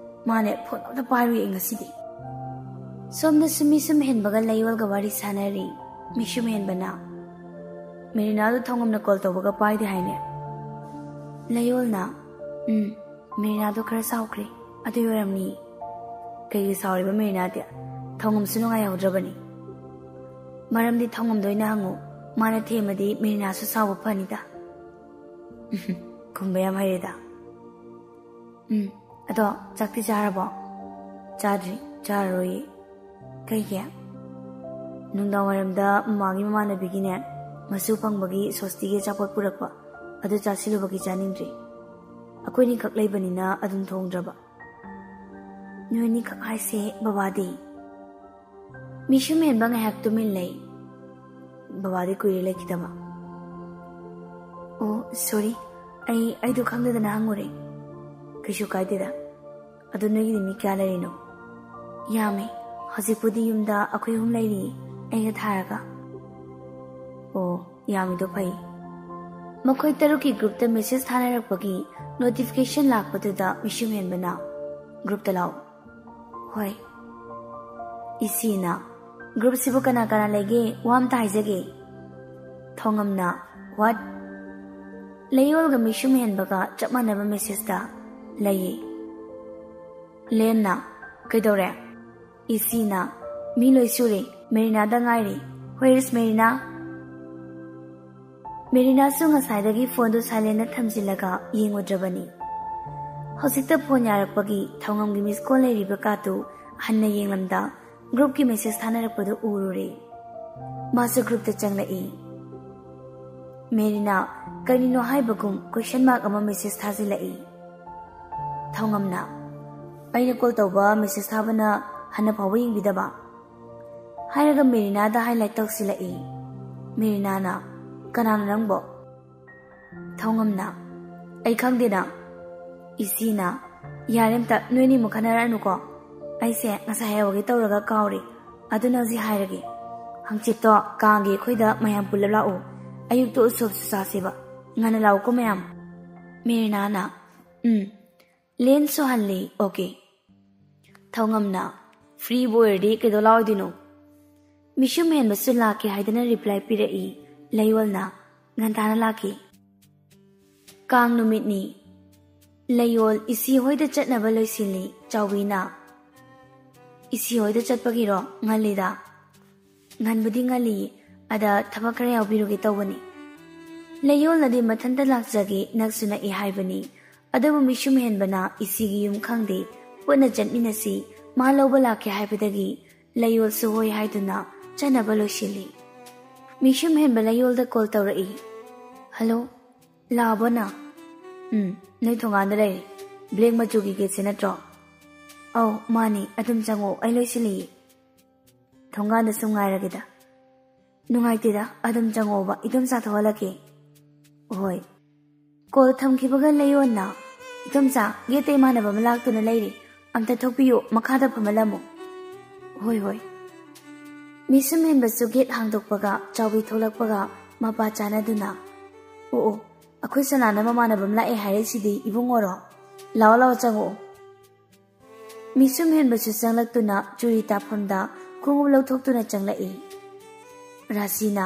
ꯃꯥꯅꯦ ꯐꯣꯟ ꯑꯝꯇ ꯄꯥꯏꯔꯨꯏ ꯑꯩ ꯉꯁꯤꯗꯤ꯫ ꯁꯣꯝꯗꯁꯨ ꯃꯤꯁꯨꯝ ꯍꯦꯟꯕꯒ ꯂꯩꯌꯣꯜꯒ ꯋꯥꯔꯤ ꯁꯥꯟꯅꯔꯤ꯫ ꯃꯤꯁꯨꯝ ꯍꯦꯟꯕꯅ ꯃꯦꯔꯤꯅꯥꯗꯣ ꯊꯧꯉꯝꯅ ꯀꯣꯜ ꯇꯧꯕꯒ ꯄꯥꯏꯗꯦ ꯍꯥꯏꯅꯦ꯫ ꯂꯩꯌꯣꯜꯅ, ꯎꯝ, ꯃꯦꯔꯤꯅꯥꯗꯣ ꯈꯔ ꯁꯥꯎꯈ꯭ꯔꯦ, ꯑꯗꯨꯏ ꯑꯣꯏꯔꯝꯅꯤ꯫ ꯀꯩꯒꯤ ꯁꯥꯎꯔꯤꯕ ꯃꯦꯔꯤꯅꯥꯗꯤ? ꯊꯧꯉꯝꯁꯨ ꯅꯨꯡꯉꯥꯏꯍꯧꯗ꯭ꯔꯕꯅꯤ꯫ ꯃꯔꯝꯗꯤ ꯊꯧꯉꯝꯗ ꯑꯣꯏꯅ ꯍꯪꯉꯨ, ꯃꯥꯅ ꯊꯦꯝꯃꯗꯤ ꯃꯦꯔꯤꯅꯥꯁꯨ ꯁꯥꯎꯕ ꯐꯅꯤꯗ꯫ ꯈꯨꯝꯕ ꯌꯥꯝ ꯍꯩꯔꯦꯗ꯫ ꯎꯝ, ꯑꯗꯣ ꯆꯥꯛꯇꯤ ꯆꯥꯔꯕꯣ? ꯆꯥꯗ꯭ꯔꯤ, ꯆꯥꯔꯔꯣꯏꯌꯦ꯫ ꯀꯩꯒꯤ? ꯅꯨꯡꯗꯥꯡꯋꯥꯏꯔꯝꯗ ꯃꯃꯥꯒꯤ ꯃꯃꯥꯟꯅꯕꯤꯒꯤꯅꯦ, ꯃꯁꯨ ꯐꯪꯕꯒꯤ ꯁꯣꯁꯇꯤꯒꯤ ꯑꯆꯥꯄꯣꯠ ꯄꯨꯔꯛꯄ, ꯑꯗꯨ ꯆꯥꯁꯤꯜꯂꯨꯕꯒꯤ ꯆꯥꯅꯤꯡꯗ꯭ꯔꯤ꯫ ꯑꯩꯈꯣꯏꯅꯤꯈꯛ ꯂꯩꯕꯅꯤꯅ ꯑꯗꯨꯝ ꯊꯣꯡꯗ꯭ꯔꯕ꯫ ꯅꯣꯏꯅꯤꯈꯛ ꯍꯥꯏꯁꯦ ꯕꯕꯥꯗꯤ? ꯃꯤꯁꯨꯝ ꯍꯦꯟꯕ ꯉꯥꯏꯍꯥꯛ ꯇꯨꯃꯤꯟ ꯂꯩ꯫ ꯕꯕꯥꯗꯤ ꯀꯨꯏꯔꯦ ꯂꯩꯈꯤꯗꯕ꯫ ꯑꯣ, ꯁꯣꯔꯤ, ꯑꯩ, ꯑꯩꯗꯣ ꯈꯪꯗꯗꯅ ꯍꯪꯉꯨꯔꯦ꯫ ꯀꯩꯁꯨ ꯀꯥꯏꯗꯦꯗ꯫ ꯑꯗꯣ ꯅꯣꯏꯒꯤꯗꯤ ꯃꯤ ꯀꯌꯥ ꯂꯩꯔꯤꯅꯣ? ꯌꯥꯝꯃꯦ꯫ ꯍꯧꯖꯤꯛꯄꯨꯗꯤ ꯌꯨꯝꯗ ꯑꯩꯈꯣꯏ ꯑꯍꯨꯝ ꯂꯩꯔꯤꯌꯦ, ꯑꯩꯒ ꯊꯥꯔꯒ꯫ ꯑꯣ, ꯌꯥꯝꯃꯤꯗꯣ ꯐꯩ꯫ ꯃꯈꯣꯏ ꯇꯔꯨꯛꯀꯤ ꯒ꯭ꯔꯨꯞꯇ ꯃꯦꯁꯦꯖ ꯊꯥꯅꯔꯛꯄꯒꯤ ꯅꯣꯇꯤꯐꯤꯀꯦꯁꯟ ꯂꯥꯛꯄꯗꯨꯗ ꯃꯤꯁꯨꯝ ꯍꯦꯟꯕꯅ, "ꯒ꯭ꯔꯨꯞꯇ ꯂꯥꯛꯑꯣ"꯫ "ꯍꯣꯏ"꯫ ꯏꯆꯦꯅ, "ꯒ꯭ꯔꯨꯞꯁꯤꯕꯨ ꯀꯅꯥ ꯀꯅꯥ ꯂꯩꯒꯦ? ꯋꯥ ꯑꯝꯇ ꯍꯥꯏꯖꯒꯦ"꯫ ꯊꯣꯉꯝꯅ, "ꯋꯥꯠ?" ꯂꯩꯌꯣꯜꯒ ꯃꯤꯁꯨꯝ ꯍꯦꯟꯕꯒ ꯆꯞ ꯃꯥꯟꯅꯕ ꯃꯦꯁꯦꯖꯇ, "ꯂꯩꯌꯦ꯫" ꯂꯦꯟꯅ, "ꯀꯩꯗꯧꯔꯦ?" ꯏꯁꯤꯅ, "ꯃꯤ ꯂꯣꯏ ꯁꯨꯔꯦ, ꯃꯦꯔꯤꯅꯥꯗ ꯉꯥꯏꯔꯦ꯫ Where is Marina?" ꯃꯦꯔꯤꯅꯥꯁꯨ ꯉꯁꯥꯏꯗꯒꯤ ꯐꯣꯟꯗꯨ ꯁꯥꯏꯂꯦꯟꯗ ꯊꯝꯖꯤꯜꯂꯒ ꯌꯦꯡꯉꯨꯗ꯭ꯔꯕꯅꯤ꯫ ꯍꯧꯖꯤꯛꯇ ꯐꯣꯟ ꯌꯥꯔꯛꯄꯒꯤ ꯊꯧꯉꯝꯒꯤ ꯃꯤꯁ ꯀꯣꯜ ꯂꯩꯔꯤꯕ ꯀꯥꯗꯨ ꯍꯟꯅ ꯌꯦꯡꯂꯝꯗ ꯒ꯭ꯔꯨꯞꯀꯤ ꯃꯦꯁꯦꯖ ꯊꯥꯅꯔꯛꯄꯗꯨ ꯎꯔꯨꯔꯦ꯫ ꯃꯥꯁꯨ ꯒ꯭ꯔꯨꯞꯇ ꯆꯪꯂꯛꯏ꯫ ꯃꯦꯔꯤꯅꯥ ꯀꯔꯤꯅꯣ ꯍꯥꯏꯕꯒꯨꯝ ꯀꯣꯏꯁꯟ ꯃꯥꯔꯛ ꯑꯃ ꯃꯦꯁꯦꯖ ꯊꯥꯖꯤꯜꯂꯛꯏ꯫ ꯊꯧꯉꯝꯅ, "ꯑꯩꯅ ꯀꯣꯜ ꯇꯧꯕ ꯃꯦꯁꯦꯖ ꯊꯥꯕꯅ ꯍꯟꯅ ꯐꯥꯎꯕ ꯌꯦꯡꯕꯤꯗꯕ?" ꯍꯥꯏꯔꯒ ꯃꯦꯔꯤꯅꯥꯗ ꯍꯥꯏꯂꯥꯏꯠ ꯇꯧꯁꯤꯜꯂꯛꯏ꯫ ꯃꯦꯔꯤꯅꯥꯅ, "ꯀꯅꯥꯅꯣ ꯅꯪꯕꯣ?" ꯊꯧꯉꯝꯅ, "ꯑꯩ ꯈꯪꯗꯦꯅ꯫" ꯏꯁꯤꯅ, "ꯌꯥꯔꯦ ꯑꯝꯇ ꯅꯣꯏꯅꯤꯃꯨꯛ ꯈꯟꯅꯔꯛꯑꯅꯨꯀꯣ꯫ ꯑꯩꯁꯦ ꯉꯁꯥꯏ ꯍꯥꯏꯍꯧꯒꯦ ꯇꯧꯔꯒ ꯀꯥꯎꯔꯦ꯫ ꯑꯗꯨꯅ ꯍꯧꯖꯤꯛ ꯍꯥꯏꯔꯒꯦ꯫ ꯍꯪꯆꯤꯠꯇꯣ ꯀꯥꯡꯒꯤ ꯑꯩꯈꯣꯏꯗ ꯃꯌꯥꯝ ꯄꯨꯜꯂꯞ ꯂꯥꯛꯎ꯫ ꯑꯌꯨꯛꯇ ꯎꯁꯣꯞꯁꯨ ꯆꯥꯁꯦꯕ꯫ ꯉꯟꯅ ꯂꯥꯛꯎꯀꯣ ꯃꯌꯥꯝ꯫" ꯃꯦꯔꯤꯅꯥꯅ, "ꯎꯝ, ꯂꯦꯟꯁꯨ ꯍꯜꯂꯤ, ꯑꯣꯀꯦ꯫" ꯊꯧꯉꯝꯅ, "ꯐ꯭ꯔꯤꯕꯨ ꯑꯣꯏꯔꯗꯤ ꯀꯩꯗꯧ ꯂꯥꯛꯑꯣꯏꯗꯣꯏꯅꯣ?" ꯃꯤꯁꯨꯝ ꯍꯦꯟꯕꯁꯨ ꯂꯥꯛꯀꯦ ꯍꯥꯏꯗꯅ ꯔꯤꯄ꯭ꯂꯥꯏ ꯄꯤꯔꯛꯏ꯫ ꯂꯩꯌꯣꯜꯅ, "ꯉꯟꯇꯥꯅ ꯂꯥꯛꯀꯦ꯫" ꯀꯥꯡ ꯅꯨꯃꯤꯠꯅꯤ꯫ ꯂꯩꯌꯣꯜ ꯏꯁꯤ ꯍꯣꯏꯗ ꯆꯠꯅꯕ ꯂꯣꯏꯁꯤꯜꯂꯤ꯫ ꯆꯥꯎꯕꯤꯅ, "ꯏꯁꯤ ꯍꯣꯏꯗ ꯆꯠꯄꯒꯤꯔꯣ? ꯉꯜꯂꯤꯗ꯫" "ꯉꯟꯕꯨꯗꯤ ꯉꯜꯂꯤ, ꯑꯗ ꯊꯕꯛ ꯈꯔ ꯌꯥꯎꯕꯤꯔꯨꯒꯦ ꯇꯧꯕꯅꯤ꯫" ꯂꯩꯌꯣꯜꯅꯗꯤ ꯃꯊꯟꯇ ꯂꯥꯛꯆꯒꯦ ꯅꯛꯁꯨ ꯅꯛꯏ ꯍꯥꯏꯕꯅꯤ꯫ ꯑꯗꯨꯕꯨ ꯃꯤꯁꯨꯝ ꯍꯦꯟꯕꯅ ꯏꯁꯤꯒꯤ ꯌꯨꯝ ꯈꯪꯗꯦ, ꯄꯨꯟꯅ ꯆꯠꯃꯤꯟꯅꯁꯤ, ꯃꯥ ꯂꯧꯕ ꯂꯥꯛꯀꯦ ꯍꯥꯏꯕꯗꯒꯤ ꯂꯩꯌꯣꯜꯁꯨ ꯍꯣꯏ ꯍꯥꯏꯗꯨꯅ ꯆꯠꯅꯕ ꯂꯣꯏꯁꯤꯜꯂꯤ꯫ ꯃꯤꯁꯨꯝ ꯍꯦꯟꯕ ꯂꯩꯌꯣꯜꯗ ꯀꯣꯜ ꯇꯧꯔꯛꯏ꯫ "ꯍꯜꯂꯣ, ꯂꯥꯛꯑꯕꯣ ꯅꯪ?" "ꯎꯝ, ꯅꯣꯏ ꯊꯣꯡꯒꯥꯟꯗ ꯂꯩꯔꯦ꯫ ꯕ꯭ꯂꯦꯛ ꯃꯆꯨꯒꯤ ꯒꯦꯠꯁꯦ ꯅꯠꯇ꯭ꯔꯣ?" "ꯑꯧ, ꯃꯥꯅꯤ, ꯑꯗꯨꯝ ꯆꯪꯉꯣ, ꯑꯩ ꯂꯣꯏꯁꯤꯜꯂꯤꯌꯦ꯫" "ꯊꯣꯡꯒꯥꯟꯗ ꯁꯨꯝ ꯉꯥꯏꯔꯒꯦꯗ꯫" "ꯅꯨꯡꯉꯥꯏꯇꯦꯗ, ꯑꯗꯨꯝ ꯆꯪꯉꯣꯕ, ꯏꯗꯣꯝꯆꯥ ꯊꯣꯛꯍꯜꯂꯛꯀꯦ꯫" "ꯍꯣꯏ꯫" ꯀꯣꯜ ꯊꯝꯈꯤꯕꯒ ꯂꯩꯌꯣꯟꯅ, "ꯏꯗꯣꯝꯆꯥ, ꯒꯦꯠꯇ ꯏꯃꯥꯟꯅꯕ ꯑꯃ ꯂꯥꯛꯇꯨꯅ ꯂꯩꯔꯤ, ꯑꯝꯇ ꯊꯣꯛꯄꯤꯌꯨ, ꯃꯈꯥꯗ ꯐꯝꯍꯜꯂꯝꯃꯨ꯫" "ꯍꯣꯏ, ꯍꯣꯏ꯫" ꯃꯤꯁꯨꯝ ꯍꯦꯟꯕꯁꯨ ꯒꯦꯠ ꯍꯥꯡꯗꯣꯛꯄꯒ ꯆꯥꯎꯕꯤ ꯊꯣꯛꯂꯛꯄꯒ ꯃꯄꯥ ꯆꯥꯟꯅꯗꯨꯅ, "ꯑꯣ, ꯑꯣ, ꯑꯩꯈꯣꯏ ꯁꯅꯥꯅ ꯃꯃꯥꯟꯅꯕ ꯑꯃ ꯂꯥꯛꯑꯦ ꯍꯥꯏꯔꯛꯏꯁꯤꯗꯤ ꯏꯕꯨꯡꯉꯣꯔꯣ? ꯂꯥꯛꯑꯣ, ꯂꯥꯛꯑꯣ, ꯆꯪꯉꯛꯑꯣ꯫" ꯃꯤꯁꯨꯝ ꯍꯦꯟꯕꯁꯨ ꯆꯪꯂꯛꯇꯨꯅ ꯆꯨꯔꯤ ꯇꯥꯐꯝꯗ ꯈꯣꯡꯎꯞ ꯂꯧꯊꯣꯛꯇꯨꯅ ꯆꯪꯂꯛꯏ꯫ ꯔꯥꯁꯤꯅ,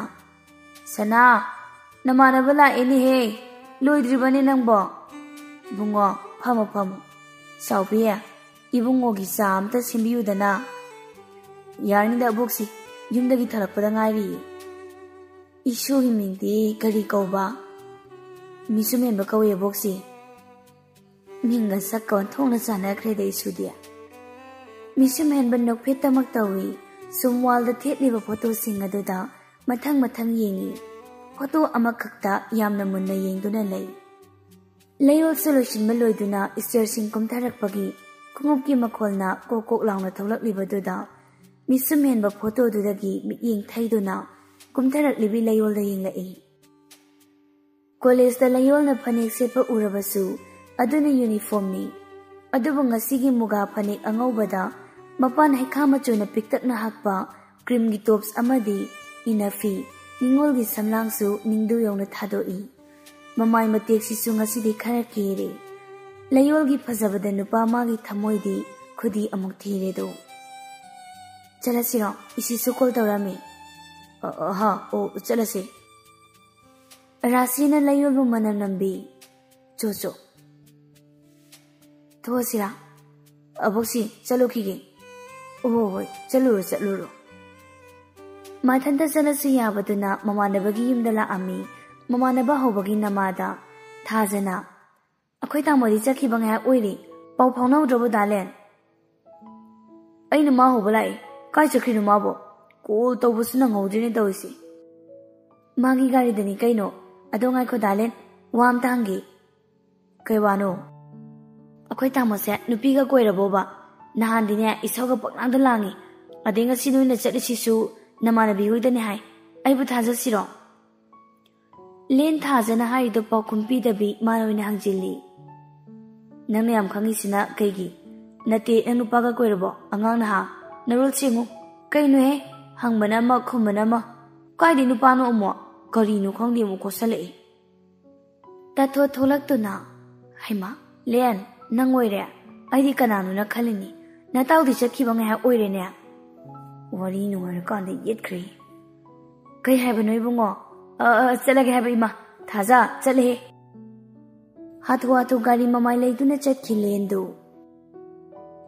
"ꯁꯅꯥ, ꯅꯃꯥꯟꯅꯕ ꯂꯥꯛꯑꯦꯅꯦꯍꯦ, ꯂꯣꯏꯗ꯭ꯔꯤꯕꯅꯦ ꯅꯪꯕꯣ?" "ꯏꯕꯨꯡꯉꯣ, ꯐꯝꯃꯣ, ꯐꯝꯃꯣ꯫ ꯆꯥꯎꯕꯤ, ꯏꯕꯨꯡꯉꯣꯒꯤ ꯆꯥ ꯑꯝꯇ ꯁꯦꯝꯕꯤꯌꯨꯗꯅ꯫ ꯌꯥꯔꯅꯤꯗ ꯑꯕꯣꯛꯁꯤ, ꯌꯨꯝꯗꯒꯤ ꯊꯣꯛꯂꯛꯄꯗ ꯉꯥꯏꯔꯤꯌꯦ꯫ ꯏꯁꯨꯒꯤ ꯃꯤꯡꯗꯤ ꯀꯔꯤ ꯀꯧꯕ? ꯃꯤꯁꯨꯝ ꯍꯦꯟꯕ ꯀꯧꯏ ꯑꯕꯣꯛꯁꯤ꯫ ꯃꯤꯡꯒ ꯁꯛꯀ ꯑꯣꯟꯊꯣꯛꯅ ꯆꯥꯟꯅꯈ꯭ꯔꯦꯗ ꯏꯁꯨꯗꯤ꯫ ꯃꯤꯁꯨꯝ ꯍꯦꯟꯕ ꯅꯣꯛꯐꯦꯠꯇꯃꯛ ꯇꯧꯏ꯫ ꯁꯨꯝ ꯋꯥꯜꯗ ꯊꯦꯠꯂꯤꯕ ꯐꯣꯇꯣꯁꯤꯡ ꯑꯗꯨꯗ ꯃꯊꯪ ꯃꯊꯪ ꯌꯦꯡꯏ꯫ ꯐꯣꯇꯣ ꯑꯃꯈꯛꯇ ꯌꯥꯝꯅ ꯃꯨꯟꯅ ꯌꯦꯡꯗꯨꯅ ꯂꯩ꯫ ꯂꯩꯌꯣꯜꯁꯨ ꯂꯣꯏꯁꯤꯟꯕ ꯂꯣꯏꯗꯨꯅ ꯁ꯭ꯇꯦꯌꯔꯁꯤꯡ ꯀꯨꯝꯊꯔꯛꯄꯒꯤ ꯈꯣꯡꯎꯞꯀꯤ ꯃꯈꯣꯜꯅ ꯀꯣꯛ ꯀꯣꯛ ꯂꯥꯎꯅ ꯊꯣꯛꯂꯛꯂꯤꯕꯗꯨꯗ ꯃꯤꯁꯨꯝ ꯍꯦꯟꯕ ꯐꯣꯇꯣꯗꯨꯗꯒꯤ ꯃꯤꯠꯌꯦꯡ ꯊꯩꯗꯨꯅ ꯀꯨꯝꯊꯔꯛꯂꯤꯕꯤ ꯂꯩꯌꯣꯜꯗ ꯌꯦꯡꯂꯛꯏ꯫ ꯀꯣꯂꯦꯖꯇ ꯂꯩꯌꯣꯜꯅ ꯐꯅꯦꯛ ꯁꯦꯠꯄ ꯎꯔꯕꯁꯨ ꯑꯗꯨꯅ ꯌꯨꯅꯤꯐꯣꯔꯝꯅꯤ꯫ ꯑꯗꯨꯕꯨ ꯉꯁꯤꯒꯤ ꯃꯨꯒꯥ ꯐꯅꯦꯛ ꯑꯉꯧꯕꯗ ꯃꯄꯥꯟ ꯍꯩꯈꯥ ꯃꯆꯨꯅ ꯄꯤꯛꯇꯛꯅ ꯍꯛꯄ ꯀ꯭ꯔꯤꯝꯒꯤ ꯇꯣꯞꯁ ꯑꯃꯗꯤ ꯏꯟꯅ ꯐꯤ, ꯅꯤꯉꯣꯜꯒꯤ ꯁꯝꯂꯥꯡꯁꯨ ꯅꯤꯡꯗꯨ ꯌꯧꯅ ꯊꯥꯗꯣꯛꯏ꯫ ꯃꯃꯥꯏ ꯃꯇꯦꯛꯁꯤꯁꯨ ꯉꯁꯤꯗꯤ ꯈꯔ ꯀꯦꯔꯦ꯫ ꯂꯩꯌꯣꯜꯒꯤ ꯐꯖꯕꯗ ꯅꯨꯄꯥ ꯃꯥꯒꯤ ꯊꯃꯣꯏꯗꯤ ꯈꯨꯗꯤ ꯑꯃꯨꯛ ꯊꯤꯔꯦꯗꯣ꯫ "ꯆꯠꯂꯁꯤꯔꯣ? ꯏꯁꯤꯁꯨ ꯀꯣꯜ ꯇꯧꯔꯝꯃꯤ꯫" "ꯑ, ꯑ, ꯍꯥ, ꯑꯣ, ꯆꯠꯂꯁꯤ꯫" ꯔꯥꯁꯤꯅ ꯂꯩꯌꯣꯜꯕꯨ ꯃꯅꯝ ꯅꯝꯕꯤ꯫ "ꯆꯣ, ꯆꯣ꯫ ꯊꯣꯛꯑꯁꯤꯔꯥ? ꯑꯕꯣꯛꯁꯤ, ꯆꯠꯂꯨꯈꯤꯒꯦ꯫" "ꯑꯣ, ꯍꯣꯏ, ꯆꯠꯂꯨꯔꯣ, ꯆꯠꯂꯨꯔꯣ꯫" ꯃꯊꯟꯇ ꯆꯠꯂꯁꯨ ꯌꯥꯕꯗꯨꯅ ꯃꯃꯥꯟꯅꯕꯒꯤ ꯌꯨꯝꯗ ꯂꯥꯛꯑꯝꯃꯤ꯫ ꯃꯃꯥꯟꯅꯕ ꯍꯧꯕꯒꯤ ꯅꯃꯥꯗ ꯊꯥꯖꯅ, "ꯑꯩꯈꯣꯏ ꯇꯥꯃꯣꯗꯤ ꯆꯠꯈꯤꯕ ꯉꯥꯏꯍꯥꯛ ꯑꯣꯏꯔꯦ, ꯄꯥꯎ ꯐꯥꯎꯅꯍꯧꯗ꯭ꯔꯕꯣ ꯗꯥꯂꯦꯟ?" "ꯑꯩꯅ ꯃꯥ ꯍꯧꯕ ꯂꯥꯛꯑꯦ꯫ ꯀꯥꯏ ꯆꯠꯈ꯭ꯔꯤꯅꯣ ꯃꯥꯕꯣ? ꯀꯣꯜ ꯇꯧꯕꯁꯨ ꯅꯪꯍꯧꯗ꯭ꯔꯦꯅꯦ ꯇꯧꯔꯤꯁꯦ꯫" "ꯃꯥꯒꯤ ꯒꯥꯔꯤꯗꯅꯤ ꯀꯩꯅꯣ꯫ ꯑꯗꯣ ꯉꯥꯏꯈꯣ ꯗꯥꯂꯦꯟ, ꯋꯥ ꯑꯝꯇ ꯍꯪꯒꯦ꯫" "ꯀꯩ ꯋꯥꯅꯣ?" "ꯑꯩꯈꯣꯏ ꯇꯥꯃꯣꯁꯦ ꯅꯨꯄꯤꯒ ꯀꯣꯏꯔꯕꯣꯕ? ꯅꯍꯥꯟꯗꯤꯅꯦ ꯏꯁꯧꯒ ꯄꯪꯂꯥꯡꯗ ꯂꯥꯡꯉꯤ꯫ ꯑꯗꯩ ꯉꯁꯤ ꯅꯣꯏꯅ ꯆꯠꯂꯤꯁꯤꯁꯨ ꯅꯃꯥꯟꯅꯕꯤ ꯍꯣꯏꯗꯅꯤ ꯍꯥꯏ꯫ ꯑꯩꯕꯨ ꯊꯥꯖꯁꯤꯔꯣ?" ꯂꯦꯟ ꯊꯥꯖꯅ ꯍꯥꯏꯔꯤꯗꯣ ꯄꯥꯎꯈꯨꯝ ꯄꯤꯗꯕꯤ ꯃꯥꯅ ꯑꯣꯏꯅ ꯍꯪꯖꯤꯜꯂꯤ꯫ "ꯅꯪꯅ ꯌꯥꯝ ꯈꯪꯉꯤꯁꯤꯅ ꯀꯩꯒꯤ? ꯅꯠꯇꯦ, ꯅꯪ ꯅꯨꯄꯥꯒ ꯀꯣꯏꯔꯕꯣ? ꯑꯉꯥꯡ ꯅꯍꯥ? ꯅꯔꯣꯜ ꯁꯦꯡꯉꯨ꯫ ꯀꯩꯅꯣꯍꯦ? ꯍꯪꯕꯅ ꯑꯃ, ꯈꯨꯝꯕꯅ ꯑꯃ꯫ ꯀꯥꯏꯗꯩ ꯅꯨꯄꯥꯅꯣ ꯑꯃꯨꯛ? ꯀꯔꯤꯅꯣ ꯈꯪꯗꯦ ꯑꯃꯨꯛ ꯀꯣꯠꯁꯜꯂꯛꯏ꯫" ꯇꯥꯊꯣ ꯊꯣꯛꯂꯛꯇꯨꯅ, "ꯍꯩꯃꯥ, ꯂꯦꯟ, ꯅꯪ ꯑꯣꯏꯔꯦ? ꯑꯩꯗꯤ ꯀꯅꯥꯅꯣꯅ ꯈꯜꯂꯤꯅꯤ꯫ ꯅꯇꯥꯎꯗꯤ ꯆꯠꯈꯤꯕ ꯉꯥꯏꯍꯥꯛ ꯑꯣꯏꯔꯦꯅꯦ꯫ ꯋꯥꯔꯤ ꯅꯨꯡꯉꯥꯏꯔꯀꯥꯟꯗ ꯌꯦꯠꯈ꯭ꯔꯦ꯫ ꯀꯩ ꯍꯥꯏꯕꯅꯣ ꯏꯕꯨꯡꯉꯣ? ꯑ, ꯑ, ꯆꯠꯂꯒꯦ ꯍꯥꯏꯕ ꯏꯃꯥ꯫ ꯊꯥꯖ, ꯆꯠꯂꯦꯍꯦ꯫" ꯍꯥꯊꯨ ꯍꯥꯊꯨ ꯒꯥꯔꯤ ꯃꯃꯥꯏ ꯂꯩꯗꯨꯅ ꯆꯠꯈꯤ ꯂꯦꯟꯗꯨ꯫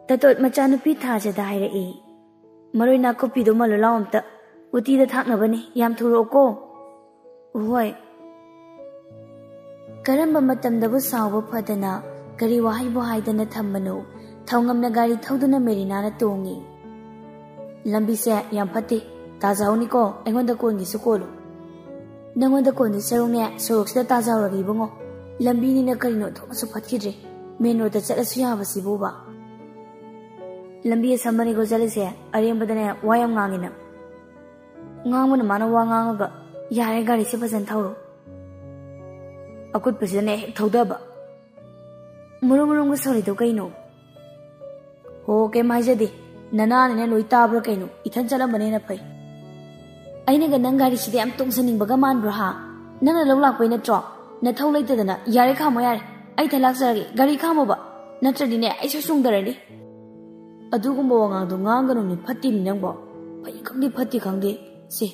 ꯇꯇꯣꯠ ꯃꯆꯥꯅꯨꯄꯤ ꯊꯥꯖꯗ ꯍꯥꯏꯔꯛꯏ, "ꯃꯔꯣꯏ ꯅꯥꯀꯨꯞꯄꯤꯗꯣ ꯃꯜꯂꯨ ꯂꯥꯎ ꯑꯝꯇ, ꯎꯇꯤꯗ ꯊꯥꯛꯅꯕꯅꯤ, ꯌꯥꯝ ꯊꯨꯔꯛꯑꯣꯀꯣ꯫" "ꯍꯣꯏ꯫" ꯀꯔꯝꯕ ꯃꯇꯝꯗꯕꯨ ꯁꯥꯎꯕ ꯐꯗꯅ ꯀꯔꯤ ꯋꯥꯍꯩꯕꯨ ꯍꯥꯏꯗꯅ ꯊꯝꯕꯅꯣ? ꯊꯧꯉꯝꯅ ꯒꯥꯔꯤ ꯊꯧꯗꯨꯅ ꯃꯦꯔꯤꯅꯥꯅ ꯇꯣꯡꯉꯤ꯫ "ꯂꯝꯕꯤꯁꯦ ꯌꯥꯝ ꯐꯠꯇꯦ, ꯇꯥꯖꯍꯧꯅꯤꯀꯣ, ꯑꯩꯉꯣꯟꯗ ꯀꯣꯟꯒꯤꯁꯨ ꯀꯣꯜꯂꯨ꯫" "ꯅꯪꯉꯣꯟꯗ ꯀꯣꯟꯗꯣꯏ ꯁꯔꯨꯛꯅꯦ, ꯁꯣꯔꯣꯛꯁꯤꯗ ꯇꯥꯖꯍꯧꯔꯒꯦ ꯏꯕꯨꯡꯉꯣ꯫ ꯂꯝꯕꯤꯅꯤꯅ ꯀꯔꯤꯅꯣ ꯊꯣꯛꯅꯁꯨ ꯐꯠꯈꯤꯗ꯭ꯔꯦ, ꯃꯦꯟ ꯔꯣꯗꯇ ꯆꯠꯂꯁꯨ ꯌꯥꯕꯁꯤꯕꯨꯕ꯫" "ꯂꯝꯕꯤ ꯑꯁꯝꯕꯅꯤꯀꯣ ꯆꯠꯂꯤꯁꯦ, ꯑꯔꯦꯝꯕꯗꯅꯦ ꯋꯥ ꯌꯥꯝ ꯉꯥꯡꯉꯤ ꯅꯪ꯫" "ꯉꯥꯡꯕꯅ ꯃꯥꯅ ꯋꯥ ꯉꯥꯡꯉꯒ, ꯌꯥꯔꯦ ꯒꯥꯔꯤꯁꯦ ꯐꯖꯅ ꯊꯧꯔꯣ꯫" "ꯑꯀꯨꯠꯄꯁꯤꯗꯅꯦ ꯍꯦꯛ ꯊꯧꯗꯕ꯫" "ꯃꯔꯨꯝ ꯃꯔꯨꯝꯒ ꯁꯧꯔꯤꯗꯣ ꯀꯩꯅꯣ?" "ꯍꯣ, ꯀꯩꯝ ꯍꯥꯏꯖꯗꯦ, ꯅꯅꯥꯅꯤꯅ ꯂꯣꯏ ꯇꯥꯕ꯭ꯔꯥ ꯀꯩꯅꯣ, ꯏꯊꯟ ꯆꯠꯂꯝꯕꯅ ꯍꯦꯟꯅ ꯐꯩ꯫" "ꯑꯩꯅꯒ ꯅꯪ ꯒꯥꯔꯤꯁꯤꯗ ꯌꯥꯝ ꯇꯣꯡꯖꯅꯤꯡꯕꯒ ꯃꯥꯟꯕ꯭ꯔꯣ ꯍꯥ? ꯅꯪꯅ ꯂꯧ ꯂꯥꯛꯄꯩ ꯅꯠꯇ꯭ꯔꯣ? ꯅꯊꯧ ꯂꯩꯇꯗꯅ, ꯌꯥꯔꯦ ꯈꯥꯝꯃꯣ ꯌꯥꯔꯦ, ꯑꯩ ꯏꯊꯟ ꯂꯥꯛꯆꯔꯒꯦ, ꯒꯥꯔꯤ ꯈꯥꯝꯃꯣꯕ, ꯅꯠꯇ꯭ꯔꯗꯤꯅꯦ ꯑꯩ ꯁꯣꯏ ꯆꯣꯡꯊꯔꯅꯤ꯫" "ꯑꯗꯨꯒꯨꯝꯕ ꯋꯥꯉꯥꯡꯗꯣ ꯉꯥꯡꯒꯅꯨꯅꯦ, ꯐꯠꯇꯦꯅꯦ ꯅꯪꯕꯣ꯫ ꯐꯩ ꯈꯪꯗꯦ ꯐꯠꯇꯦ ꯈꯪꯗꯦ꯫ ꯁꯦ,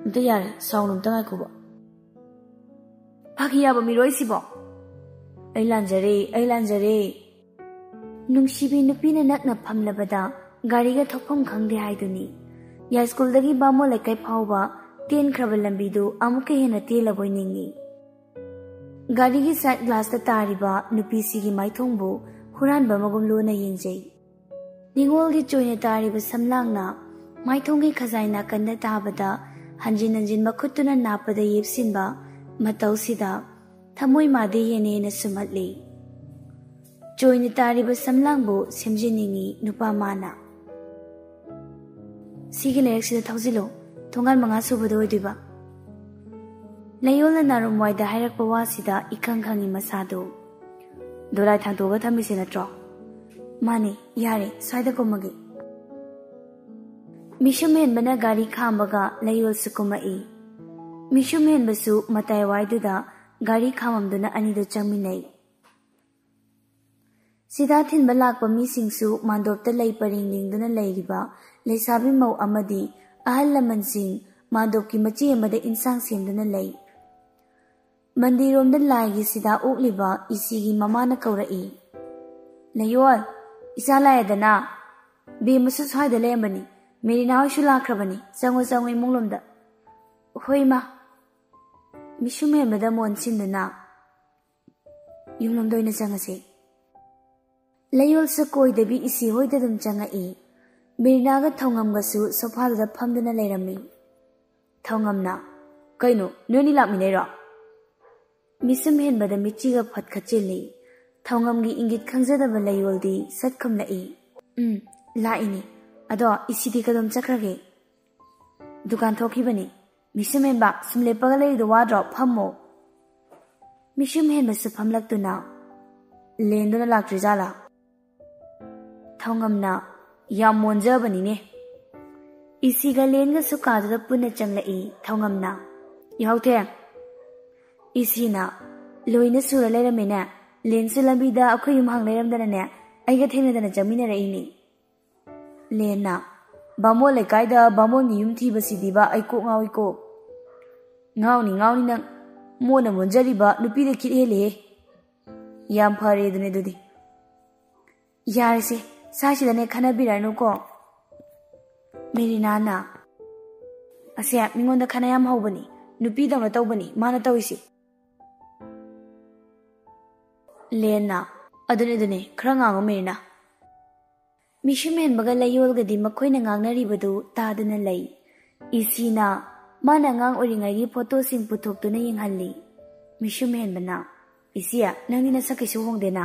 ꯑꯝꯇ ꯌꯥꯔꯦ, ꯁꯥꯎꯅꯨ, ꯑꯝꯇ ꯉꯥꯏꯈꯣꯕ꯫" "ꯐꯥꯒꯤ ꯌꯥꯕ ꯃꯤꯔꯣ ꯑꯩꯁꯤꯕꯣ?" "ꯑꯩ ꯂꯥꯟꯖꯔꯦ, ꯑꯩ ꯂꯥꯟꯖꯔꯦ꯫" ꯅꯨꯡꯁꯤꯕꯤ ꯅꯨꯄꯤꯅ ꯅꯛꯅ ꯐꯝꯂꯕꯗ ꯒꯥꯔꯤꯒ ꯊꯧꯐꯝ ꯈꯪꯗꯦ ꯍꯥꯏꯗꯨꯅꯤ꯫ ꯌꯥꯏꯁ꯭ꯀꯨꯜꯗꯒꯤ ꯕꯥꯃꯣꯟ ꯂꯩꯀꯥꯏ ꯐꯥꯎꯕ ꯇꯦꯟꯈ꯭ꯔꯕ ꯂꯝꯕꯤꯗꯨ ꯑꯃꯨꯛꯀ ꯍꯦꯟꯅ ꯇꯦꯜꯂꯕꯣꯏ ꯅꯤꯡꯏ꯫ ꯒꯥꯔꯤꯒꯤ ꯁꯥꯏꯗ ꯒ꯭ꯂꯥꯁꯇ ꯇꯥꯔꯤꯕ ꯅꯨꯄꯤꯁꯤꯒꯤ ꯃꯥꯏꯊꯣꯡꯕꯨ ꯍꯨꯔꯥꯟꯕ ꯑꯃꯒꯨꯝ ꯂꯨꯅ ꯌꯦꯡꯖꯩ꯫ ꯅꯤꯉꯣꯜꯒꯤ ꯆꯣꯏꯅ ꯇꯥꯔꯤꯕ ꯁꯝꯂꯥꯡꯅ ꯃꯥꯏꯊꯣꯡꯒꯤ ꯈꯖꯥꯏ ꯅꯥꯀꯟꯗ ꯇꯥꯕꯗ ꯍꯟꯖꯤꯟ ꯍꯟꯖꯤꯟ ꯃꯈꯨꯠꯇꯨꯅ ꯅꯥꯞꯄꯗ ꯌꯦꯞꯁꯤꯟꯕ ꯃꯇꯧꯁꯤꯗ ꯊꯃꯣꯏ ꯃꯥꯗꯤ ꯍꯦꯟꯅ ꯍꯦꯟꯅ ꯁꯨꯝꯍꯠꯂꯤ꯫ ꯆꯣꯏꯅ ꯇꯥꯔꯤꯕ ꯁꯝꯂꯥꯡꯕꯨ ꯁꯦꯝꯖꯤꯟꯅꯤꯡꯏ ꯅꯨꯄꯥ ꯃꯥꯅ꯫ "ꯁꯤꯒꯤ ꯂꯩꯔꯛꯁꯤꯗ ꯊꯧꯖꯤꯜꯂꯨ, ꯊꯣꯡꯒꯥꯟ ꯃꯉꯥ ꯁꯨꯕꯗ ꯑꯣꯏꯗꯣꯏꯕ꯫" ꯂꯩꯌꯣꯜꯅ ꯅꯥꯔꯨꯝꯋꯥꯏꯗ ꯍꯥꯏꯔꯛꯄ ꯋꯥꯁꯤꯗ ꯏꯈꯪ ꯈꯪꯉꯤ ꯃꯁꯥꯗꯨ꯫ "ꯗꯣꯂꯥꯏ ꯊꯥꯡꯇꯣꯛꯑꯒ ꯊꯝꯃꯤꯁꯦ ꯅꯠꯇ꯭ꯔꯣ?" "ꯃꯥꯅꯤ, ꯌꯥꯔꯦ, ꯁ꯭ꯋꯥꯏꯗ ꯀꯨꯝꯃꯒꯦ꯫" ꯃꯤꯁꯨꯝ ꯍꯦꯟꯕꯅ ꯒꯥꯔꯤ ꯈꯥꯝꯕꯒ ꯂꯩꯌꯣꯜꯁꯨ ꯀꯨꯝꯃꯛꯏ꯫ ꯃꯤꯁꯨꯝ ꯍꯦꯟꯕꯁꯨ ꯃꯇꯥꯏ ꯋꯥꯏꯗꯨꯗ ꯒꯥꯔꯤ ꯈꯥꯝꯃꯝꯗꯨꯅ ꯑꯅꯤꯗꯨ ꯆꯪꯃꯤꯟꯅꯩ꯫ ꯁꯤꯗꯥ ꯊꯤꯟꯕ ꯂꯥꯛꯄ ꯃꯤꯁꯤꯡꯁꯨ ꯃꯥꯟꯗꯣꯞꯇ ꯂꯩ ꯄꯔꯦꯡ ꯂꯦꯡꯗꯨꯅ ꯂꯩꯔꯤꯕ ꯂꯩꯁꯥꯕꯤ ꯃꯧ ꯑꯃꯗꯤ ꯑꯍꯜ ꯂꯃꯟꯁꯤꯡ ꯃꯥꯟꯗꯣꯞꯀꯤ ꯃꯆꯤ ꯑꯃꯗ ꯏꯟꯁꯥꯡ ꯁꯦꯝꯗꯨꯅ ꯂꯩ꯫ ꯃꯟꯗꯤꯔꯔꯣꯝꯗ ꯂꯥꯏꯒꯤ ꯁꯤꯗꯥ ꯑꯣꯛꯂꯤꯕ ꯏꯁꯤꯒꯤ ꯃꯃꯥꯅ ꯀꯧꯔꯛꯏ꯫ "ꯂꯩꯌꯣꯜ, ꯏꯆꯥ ꯂꯥꯛꯑꯦꯗꯅ꯫ ꯕꯦꯝꯃꯁꯨ ꯁ꯭ꯋꯥꯏꯗ ꯂꯩꯔꯝꯕꯅꯤ꯫ ꯃꯦꯔꯤꯅꯥ ꯍꯣꯏꯁꯨ ꯂꯥꯛꯈ꯭ꯔꯕꯅꯤ꯫ ꯆꯪꯉꯣ, ꯆꯪꯉꯣ, ꯏꯃꯨꯡꯂꯣꯝꯗ꯫" "ꯍꯣꯏ, ꯏꯃꯥ꯫" ꯃꯤꯁꯨꯝ ꯍꯦꯟꯕꯗ ꯃꯣꯟ ꯁꯤꯟꯗꯨꯅ, "ꯌꯨꯝꯂꯣꯝꯗ ꯑꯣꯏꯅ ꯆꯪꯉꯁꯤ꯫" ꯂꯩꯌꯣꯜꯁꯨ ꯀꯣꯏꯗꯕꯤ ꯏꯁꯤ ꯍꯣꯏꯗ ꯑꯗꯨꯝ ꯆꯪꯉꯛꯏ꯫ ꯃꯦꯔꯤꯅꯥꯒ ꯊꯧꯉꯝꯒꯁꯨ ꯁꯣꯐꯥꯗꯨꯗ ꯐꯝꯗꯨꯅ ꯂꯩꯔꯝꯃꯤ꯫ ꯊꯧꯉꯝꯅ, "ꯀꯩꯅꯣ, ꯅꯣꯏꯅꯤ ꯂꯥꯛꯃꯤꯟꯅꯩꯔꯣ?" ꯃꯤꯁꯨꯝ ꯍꯦꯟꯕꯗ ꯃꯤꯠꯆꯤꯒ ꯐꯠ ꯈꯠꯆꯤꯜꯂꯤ꯫ ꯊꯧꯉꯝꯒꯤ ꯏꯪꯒꯤꯠ ꯈꯪꯖꯗꯕ ꯂꯩꯌꯣꯜꯗꯤ ꯁꯠ ꯈꯨꯝꯂꯛꯏ꯫ "ꯎꯝ, ꯂꯥꯛꯏꯅꯤ꯫ ꯑꯗꯣ ꯏꯁꯤꯗꯤ ꯀꯗꯣꯝ ꯆꯠꯈ꯭ꯔꯒꯦ?" "ꯗꯨꯀꯥꯟ ꯊꯣꯛꯈꯤꯕꯅꯤ꯫" "ꯃꯤꯁꯨꯝ ꯍꯦꯟꯕ, ꯁꯨꯝ ꯂꯦꯞꯄꯒ ꯂꯩꯔꯤꯗꯣ ꯋꯥꯗ꯭ꯔꯣ? ꯐꯝꯃꯣ꯫" ꯃꯤꯁꯨꯝ ꯍꯦꯟꯕꯁꯨ ꯐꯝꯂꯛꯇꯨꯅ, "ꯂꯦꯟꯗꯨꯅ ꯂꯥꯛꯇ꯭ꯔꯤꯖꯥꯠꯂꯥ?" ꯊꯧꯉꯝꯅ, "ꯌꯥꯝ ꯃꯣꯟꯖꯕꯅꯤꯅꯦ꯫" ꯏꯁꯤꯒ ꯂꯦꯟꯒꯁꯨ ꯀꯥꯗꯨꯗ ꯄꯨꯟꯅ ꯆꯪꯂꯛꯏ꯫ ꯊꯧꯉꯝꯅ, "ꯌꯥꯍꯧꯊꯦꯡ꯫" ꯏꯁꯤꯅ, "ꯂꯣꯏꯅ ꯁꯨꯔ ꯂꯩꯔꯝꯃꯦꯅꯦ꯫ ꯂꯦꯟꯁꯨ ꯂꯝꯕꯤꯗ ꯑꯩꯈꯣꯏ ꯌꯨꯝ ꯍꯪ ꯂꯩꯔꯝꯗꯅꯅꯦ, ꯑꯩꯒ ꯊꯦꯡꯅꯗꯅ ꯆꯪꯃꯤꯟꯅꯔꯛꯏꯅꯤ꯫" ꯂꯦꯟꯅ, "ꯕꯥꯃꯣꯟ ꯂꯩꯀꯥꯏꯗ ꯕꯥꯃꯣꯟꯒꯤ ꯌꯨꯝ ꯊꯤꯕꯁꯤꯗꯤꯕ ꯑꯩ ꯀꯣꯛ ꯉꯥꯎꯏꯀꯣ꯫" "ꯉꯥꯎꯅꯤ, ꯉꯥꯎꯅꯤ ꯅꯪ꯫ ꯃꯣꯟꯅ ꯃꯣꯟꯖꯔꯤꯕ ꯅꯨꯄꯤꯗ ꯈꯤꯠ ꯍꯦꯜꯂꯦꯍꯦ꯫" "ꯌꯥꯝ ꯐꯔꯦ ꯑꯗꯨꯅꯦ ꯑꯗꯨꯗꯤ꯫" "ꯌꯥꯔꯦꯁꯦ, ꯁ꯭ꯋꯥꯏꯁꯤꯗꯅꯦ ꯈꯟꯅꯕꯤꯔꯅꯨꯀꯣ꯫" ꯃꯦꯔꯤꯅꯥꯅ, "ꯑꯁꯦ ꯃꯤꯉꯣꯟꯗ ꯈꯟꯅ ꯌꯥꯝ ꯍꯧꯕꯅꯤ, ꯅꯨꯄꯤꯗꯧꯅ ꯇꯧꯕꯅꯤ ꯃꯥꯅ ꯇꯧꯔꯤꯁꯦ꯫" ꯂꯦꯟꯅ, "ꯑꯗꯨꯅꯦ, ꯑꯗꯨꯅꯦ, ꯈꯔ ꯉꯥꯡꯉꯨ ꯃꯦꯔꯤꯅꯥ꯫" ꯃꯤꯁꯨꯝ ꯍꯦꯟꯕꯒ ꯂꯩꯌꯣꯜꯒꯗꯤ ꯃꯈꯣꯏꯅ ꯉꯥꯡꯅꯔꯤꯕꯗꯨ ꯇꯥꯗꯨꯅ ꯂꯩ꯫ ꯏꯁꯤꯅ ꯃꯥꯅ ꯑꯉꯥꯡ ꯑꯣꯏꯔꯤꯉꯩꯒꯤ ꯐꯣꯇꯣꯁꯤꯡ ꯄꯨꯊꯣꯛꯇꯨꯅ ꯌꯦꯡꯍꯜꯂꯤ꯫ ꯃꯤꯁꯨꯝ ꯍꯦꯟꯕꯅ, "ꯏꯁꯤ, ꯅꯪꯗꯤ ꯅꯁꯛ ꯀꯩꯁꯨ ꯍꯣꯡꯗꯦꯅ꯫"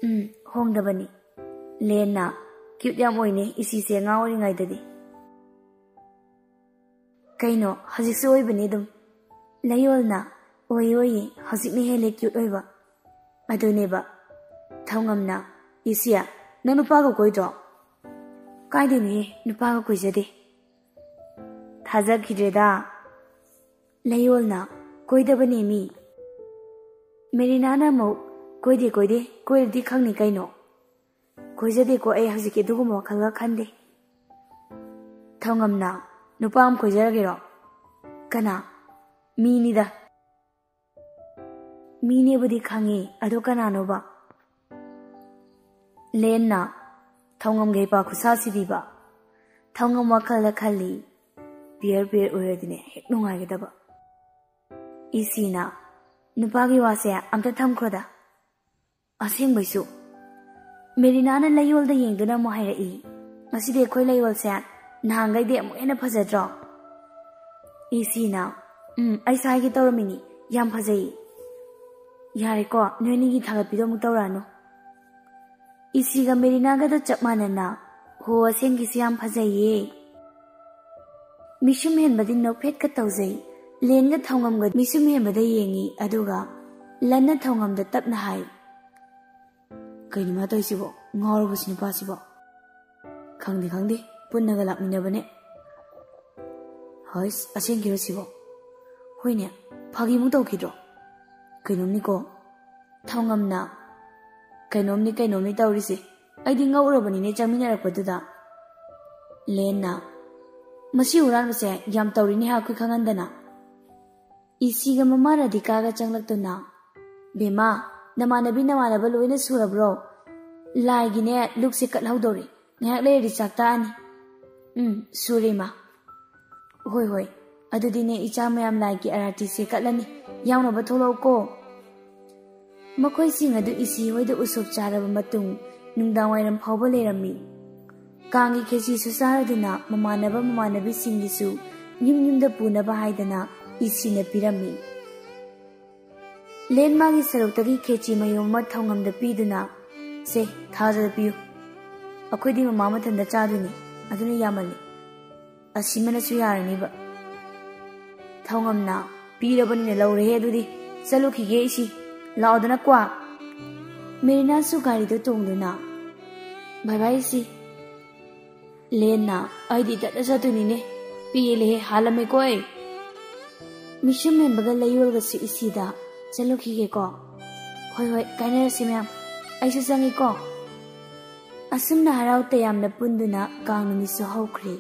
"ꯎꯝ, ꯍꯣꯡꯗꯕꯅꯤ꯫" ꯂꯦꯟꯅ, "ꯀ꯭ꯌꯨꯠ ꯌꯥꯝ ꯑꯣꯏꯅꯦ ꯏꯁꯤꯁꯦ ꯑꯉꯥꯡ ꯑꯣꯏꯔꯤꯉꯩꯗꯗꯤ꯫" "ꯀꯩꯅꯣ, ꯍꯧꯖꯤꯛꯁꯨ ꯑꯣꯏꯕꯅꯤ ꯑꯗꯨꯝ꯫" ꯂꯩꯌꯣꯜꯅ, "ꯑꯣꯏ ꯑꯣꯏꯌꯦ, ꯍꯧꯖꯤꯛꯅ ꯍꯦꯜꯂꯦ ꯀ꯭ꯌꯨꯠ ꯑꯣꯏꯕ꯫" ꯑꯗꯨꯅꯦꯕ꯫ ꯊꯧꯉꯝꯅ, "ꯏꯁꯤ, ꯅꯪ ꯅꯨꯄꯥꯒ ꯀꯣꯏꯗ꯭ꯔꯣ?" "ꯀꯥꯏꯗꯩꯅꯣꯍꯦ, ꯅꯨꯄꯥꯒ ꯀꯣꯏꯖꯗꯦ꯫" "ꯊꯥꯖꯈꯤꯗ꯭ꯔꯦꯗ꯫" ꯂꯩꯌꯣꯜꯅ, "ꯀꯣꯏꯗꯕꯅꯦ ꯃꯤ꯫" ꯃꯦꯔꯤꯅꯥꯅ ꯑꯃꯨꯛ, "ꯀꯣꯏꯗꯦ, ꯀꯣꯏꯗꯦ, ꯀꯣꯏꯔꯗꯤ ꯈꯪꯅꯤ ꯀꯩꯅꯣ꯫" "ꯀꯣꯏꯖꯗꯦꯀꯣ, ꯑꯩ ꯍꯧꯖꯤꯛꯀꯤ ꯑꯗꯨꯒꯨꯝꯕ ꯋꯥꯈꯜꯒ ꯈꯟꯗꯦ꯫" ꯊꯧꯉꯝꯅ, "ꯅꯨꯄꯥ ꯑꯃ ꯀꯣꯏꯖꯔꯒꯦꯔꯣ?" "ꯀꯅꯥ?" "ꯃꯤꯅꯤꯗ꯫" "ꯃꯤꯅꯦꯕꯨꯗꯤ ꯈꯪꯉꯤ, ꯑꯗꯣ ꯀꯅꯥꯅꯣꯕ?" ꯂꯦꯟꯅ, "ꯊꯧꯉꯝꯒ ꯍꯩꯄꯥ ꯈꯨꯁꯥꯁꯤꯗꯤꯕ꯫ ꯊꯧꯉꯝ ꯋꯥꯈꯜꯗ ꯈꯜꯂꯤ, ꯄꯤꯌꯔ ꯄꯤꯌꯔ ꯑꯣꯏꯔꯗꯤꯅꯦ ꯍꯦꯛ ꯅꯨꯡꯉꯥꯏꯒꯗꯕ꯫" ꯏꯁꯤꯅ, "ꯅꯨꯄꯥꯒꯤ ꯋꯥꯁꯦ ꯑꯝꯇ ꯊꯝꯈ꯭ꯔꯣꯗ꯫ ꯑꯁꯦꯡꯕꯩꯁꯨ ꯃꯦꯔꯤꯅꯥꯅ ꯂꯩꯌꯣꯜꯗ ꯌꯦꯡꯗꯨꯅ ꯑꯃꯨꯛ ꯍꯥꯏꯔꯛꯏ, 'ꯉꯁꯤꯗꯤ ꯑꯩꯈꯣꯏ ꯂꯩꯌꯣꯜꯁꯦ ꯅꯍꯥꯟꯈꯩꯗꯤ ꯑꯃꯨꯛ ꯍꯦꯟꯅ ꯐꯖꯗ꯭ꯔꯣ?'" ꯏꯁꯤꯅ, "ꯎꯝ, ꯑꯩꯁꯨ ꯍꯥꯏꯒꯦ ꯇꯧꯔꯝꯃꯤꯅꯤ, ꯌꯥꯝ ꯐꯖꯩ꯫" "ꯌꯥꯔꯦꯀꯣ, ꯅꯣꯏ ꯑꯅꯤꯒꯤ ꯊꯥꯒꯠꯄꯤꯗꯣ ꯑꯃꯨꯛ ꯇꯧꯔꯛꯑꯅꯨ꯫" ꯏꯁꯤꯒ ꯃꯦꯔꯤꯅꯥꯒꯗꯣ ꯆꯞ ꯃꯥꯟꯅꯅ, "ꯍꯣ, ꯑꯁꯦꯡꯒꯤꯁꯨ ꯌꯥꯝ ꯐꯖꯩꯌꯦ꯫" ꯃꯤꯁꯨꯝ ꯍꯦꯟꯕꯗꯤ ꯅꯣꯛꯐꯦꯠꯀ ꯇꯧꯖꯩ꯫ ꯂꯦꯟꯒ ꯊꯧꯉꯝꯒ ꯃꯤꯁꯨꯝ ꯍꯦꯟꯕꯗ ꯌꯦꯡꯉꯤ, ꯑꯗꯨꯒ ꯂꯟꯅ ꯊꯧꯉꯝꯗ ꯇꯞꯅ ꯍꯥꯏ, "ꯀꯩꯅꯣ ꯃꯥ ꯇꯧꯔꯤꯁꯤꯕꯣ? ꯉꯥꯎꯔꯕ ꯁꯤ ꯅꯨꯄꯥꯁꯤꯕꯣ?" "ꯈꯪꯗꯦ, ꯈꯪꯗꯦ, ꯄꯨꯟꯅꯒ ꯂꯥꯛꯃꯤꯟꯅꯕꯅꯦ꯫" "ꯍꯩꯁ, ꯑꯁꯦꯡꯀꯤꯔꯣ ꯁꯤꯕꯣ? ꯍꯣꯏꯅꯦ, ꯐꯥꯒꯤꯃꯨꯛ ꯇꯧꯈꯤꯗ꯭ꯔꯣ? ꯀꯩꯅꯣꯝꯅꯤꯀꯣ꯫" ꯊꯧꯉꯝꯅ, "ꯀꯩꯅꯣꯝꯅꯤ, ꯀꯩꯅꯣꯝꯅꯤ ꯇꯧꯔꯤꯁꯦ꯫ ꯑꯩꯗꯤ ꯉꯛꯎꯔꯕꯅꯤꯅꯦ ꯆꯪꯃꯤꯟꯅꯔꯛꯄꯗꯨꯗ꯫" ꯂꯦꯟꯅ, "ꯃꯁꯤ ꯍꯨꯔꯥꯟꯕꯁꯦ ꯌꯥꯝ ꯇꯧꯔꯤꯅꯦ ꯍꯥ, ꯑꯩꯈꯣꯏ ꯈꯪꯍꯟꯗꯅ꯫" ꯏꯁꯤꯒ ꯃꯃꯥ ꯔꯥꯙꯤꯀꯥꯒ ꯆꯪꯂꯛꯇꯨꯅ, "ꯕꯦꯝꯃ, ꯅꯃꯥꯟꯅꯕꯤ ꯅꯃꯥꯟꯅꯕ ꯂꯣꯏꯅ ꯁꯨꯔꯕ꯭ꯔꯣ? ꯂꯥꯏꯒꯤꯅꯦ ꯂꯨꯛꯁꯦ ꯀꯠꯍꯧꯗꯧꯔꯤ꯫ ꯉꯥꯏꯍꯥꯛ ꯂꯩꯔꯗꯤ ꯆꯥꯛ ꯇꯥꯛꯑꯅꯤ꯫" "ꯎꯝ, ꯁꯨꯔꯦ, ꯏꯃꯥ꯫" "ꯍꯣꯏ, ꯍꯣꯏ꯫ ꯑꯗꯨꯗꯤꯅꯦ, ꯏꯆꯥ ꯃꯌꯥꯝ ꯂꯥꯏꯒꯤ ꯑꯥꯔꯇꯤꯁꯦ ꯀꯠꯂꯅꯤ꯫ ꯌꯥꯎꯅꯕ ꯊꯣꯛꯂꯛꯎꯀꯣ꯫" ꯃꯈꯣꯏꯁꯤꯡ ꯑꯗꯨ ꯏꯁꯤ ꯍꯣꯏꯗ ꯎꯁꯣꯞ ꯆꯥꯔꯕ ꯃꯇꯨꯡ ꯅꯨꯡꯗꯥꯡꯋꯥꯏꯔꯝ ꯐꯥꯎꯕ ꯂꯩꯔꯝꯃꯤ꯫ ꯀꯥꯡꯒꯤ ꯈꯦꯆꯤꯁꯨ ꯆꯥꯔꯗꯨꯅ ꯃꯃꯥꯟꯅꯕ ꯃꯃꯥꯟꯅꯕꯤꯁꯤꯡꯒꯤꯁꯨ ꯌꯨꯝ ꯌꯨꯝꯗ ꯄꯨꯅꯕ ꯍꯥꯏꯗꯅ ꯏꯁꯤꯅ ꯄꯤꯔꯝꯃꯤ꯫ ꯂꯦꯟ ꯃꯥꯒꯤ ꯁꯔꯨꯛꯇꯒꯤ ꯈꯦꯆꯤ ꯃꯌꯨꯝ ꯑꯃ ꯊꯧꯉꯝꯗ ꯄꯤꯗꯨꯅ, "ꯁꯦ, ꯊꯥꯖꯗ ꯄꯤꯌꯨ꯫ ꯑꯩꯈꯣꯏꯗꯤ ꯃꯃꯥ ꯃꯊꯟꯗ ꯆꯥꯗꯣꯏꯅꯤ, ꯑꯗꯨꯅ ꯌꯥꯝꯃꯜꯂꯤ꯫ ꯑꯁꯤꯃꯅꯁꯨ ꯌꯥꯔꯅꯤꯕ꯫" ꯊꯧꯉꯝꯅ, "ꯄꯤꯔꯕꯅꯤꯅ ꯂꯧꯔꯦꯍꯦ, ꯑꯗꯨꯗꯤ ꯆꯠꯂꯨꯈꯤꯒꯦ ꯏꯁꯤ꯫ ꯂꯥꯛꯑꯣꯗꯅ ꯀ꯭ꯋꯥ꯫" ꯃꯦꯔꯤꯅꯥꯁꯨ ꯒꯥꯔꯤꯗ ꯇꯣꯡꯗꯨꯅ, "ꯕꯥꯏ ꯕꯥꯏ ꯏꯁꯤ꯫" ꯂꯦꯟꯅ, "ꯑꯩꯗꯤ ꯏꯊꯟꯇ ꯆꯠꯇꯣꯏꯅꯤꯅꯦ꯫ ꯄꯦꯜꯂꯦꯍꯦ, ꯍꯥꯜꯂꯝꯃꯦꯀꯣ ꯑꯩ꯫" ꯃꯤꯁꯨꯝ ꯃꯦꯟꯕꯒ ꯂꯩꯌꯣꯜꯒꯁꯨ ꯏꯁꯤꯗ, "ꯆꯠꯂꯨꯈꯤꯒꯦꯀꯣ꯫" "ꯍꯣꯏ, ꯍꯣꯏ, ꯀꯥꯏꯅꯔꯁꯤ ꯃꯌꯥꯝ꯫ ꯑꯩꯁꯨ ꯆꯪꯉꯤꯀꯣ꯫" ꯑꯁꯨꯝꯅ ꯍꯔꯥꯎ ꯇꯌꯥꯝꯅ ꯄꯨꯟꯗꯨꯅ ꯀꯥꯡ ꯅꯨꯃꯤꯠꯁꯨ ꯍꯧꯈ꯭ꯔꯦ꯫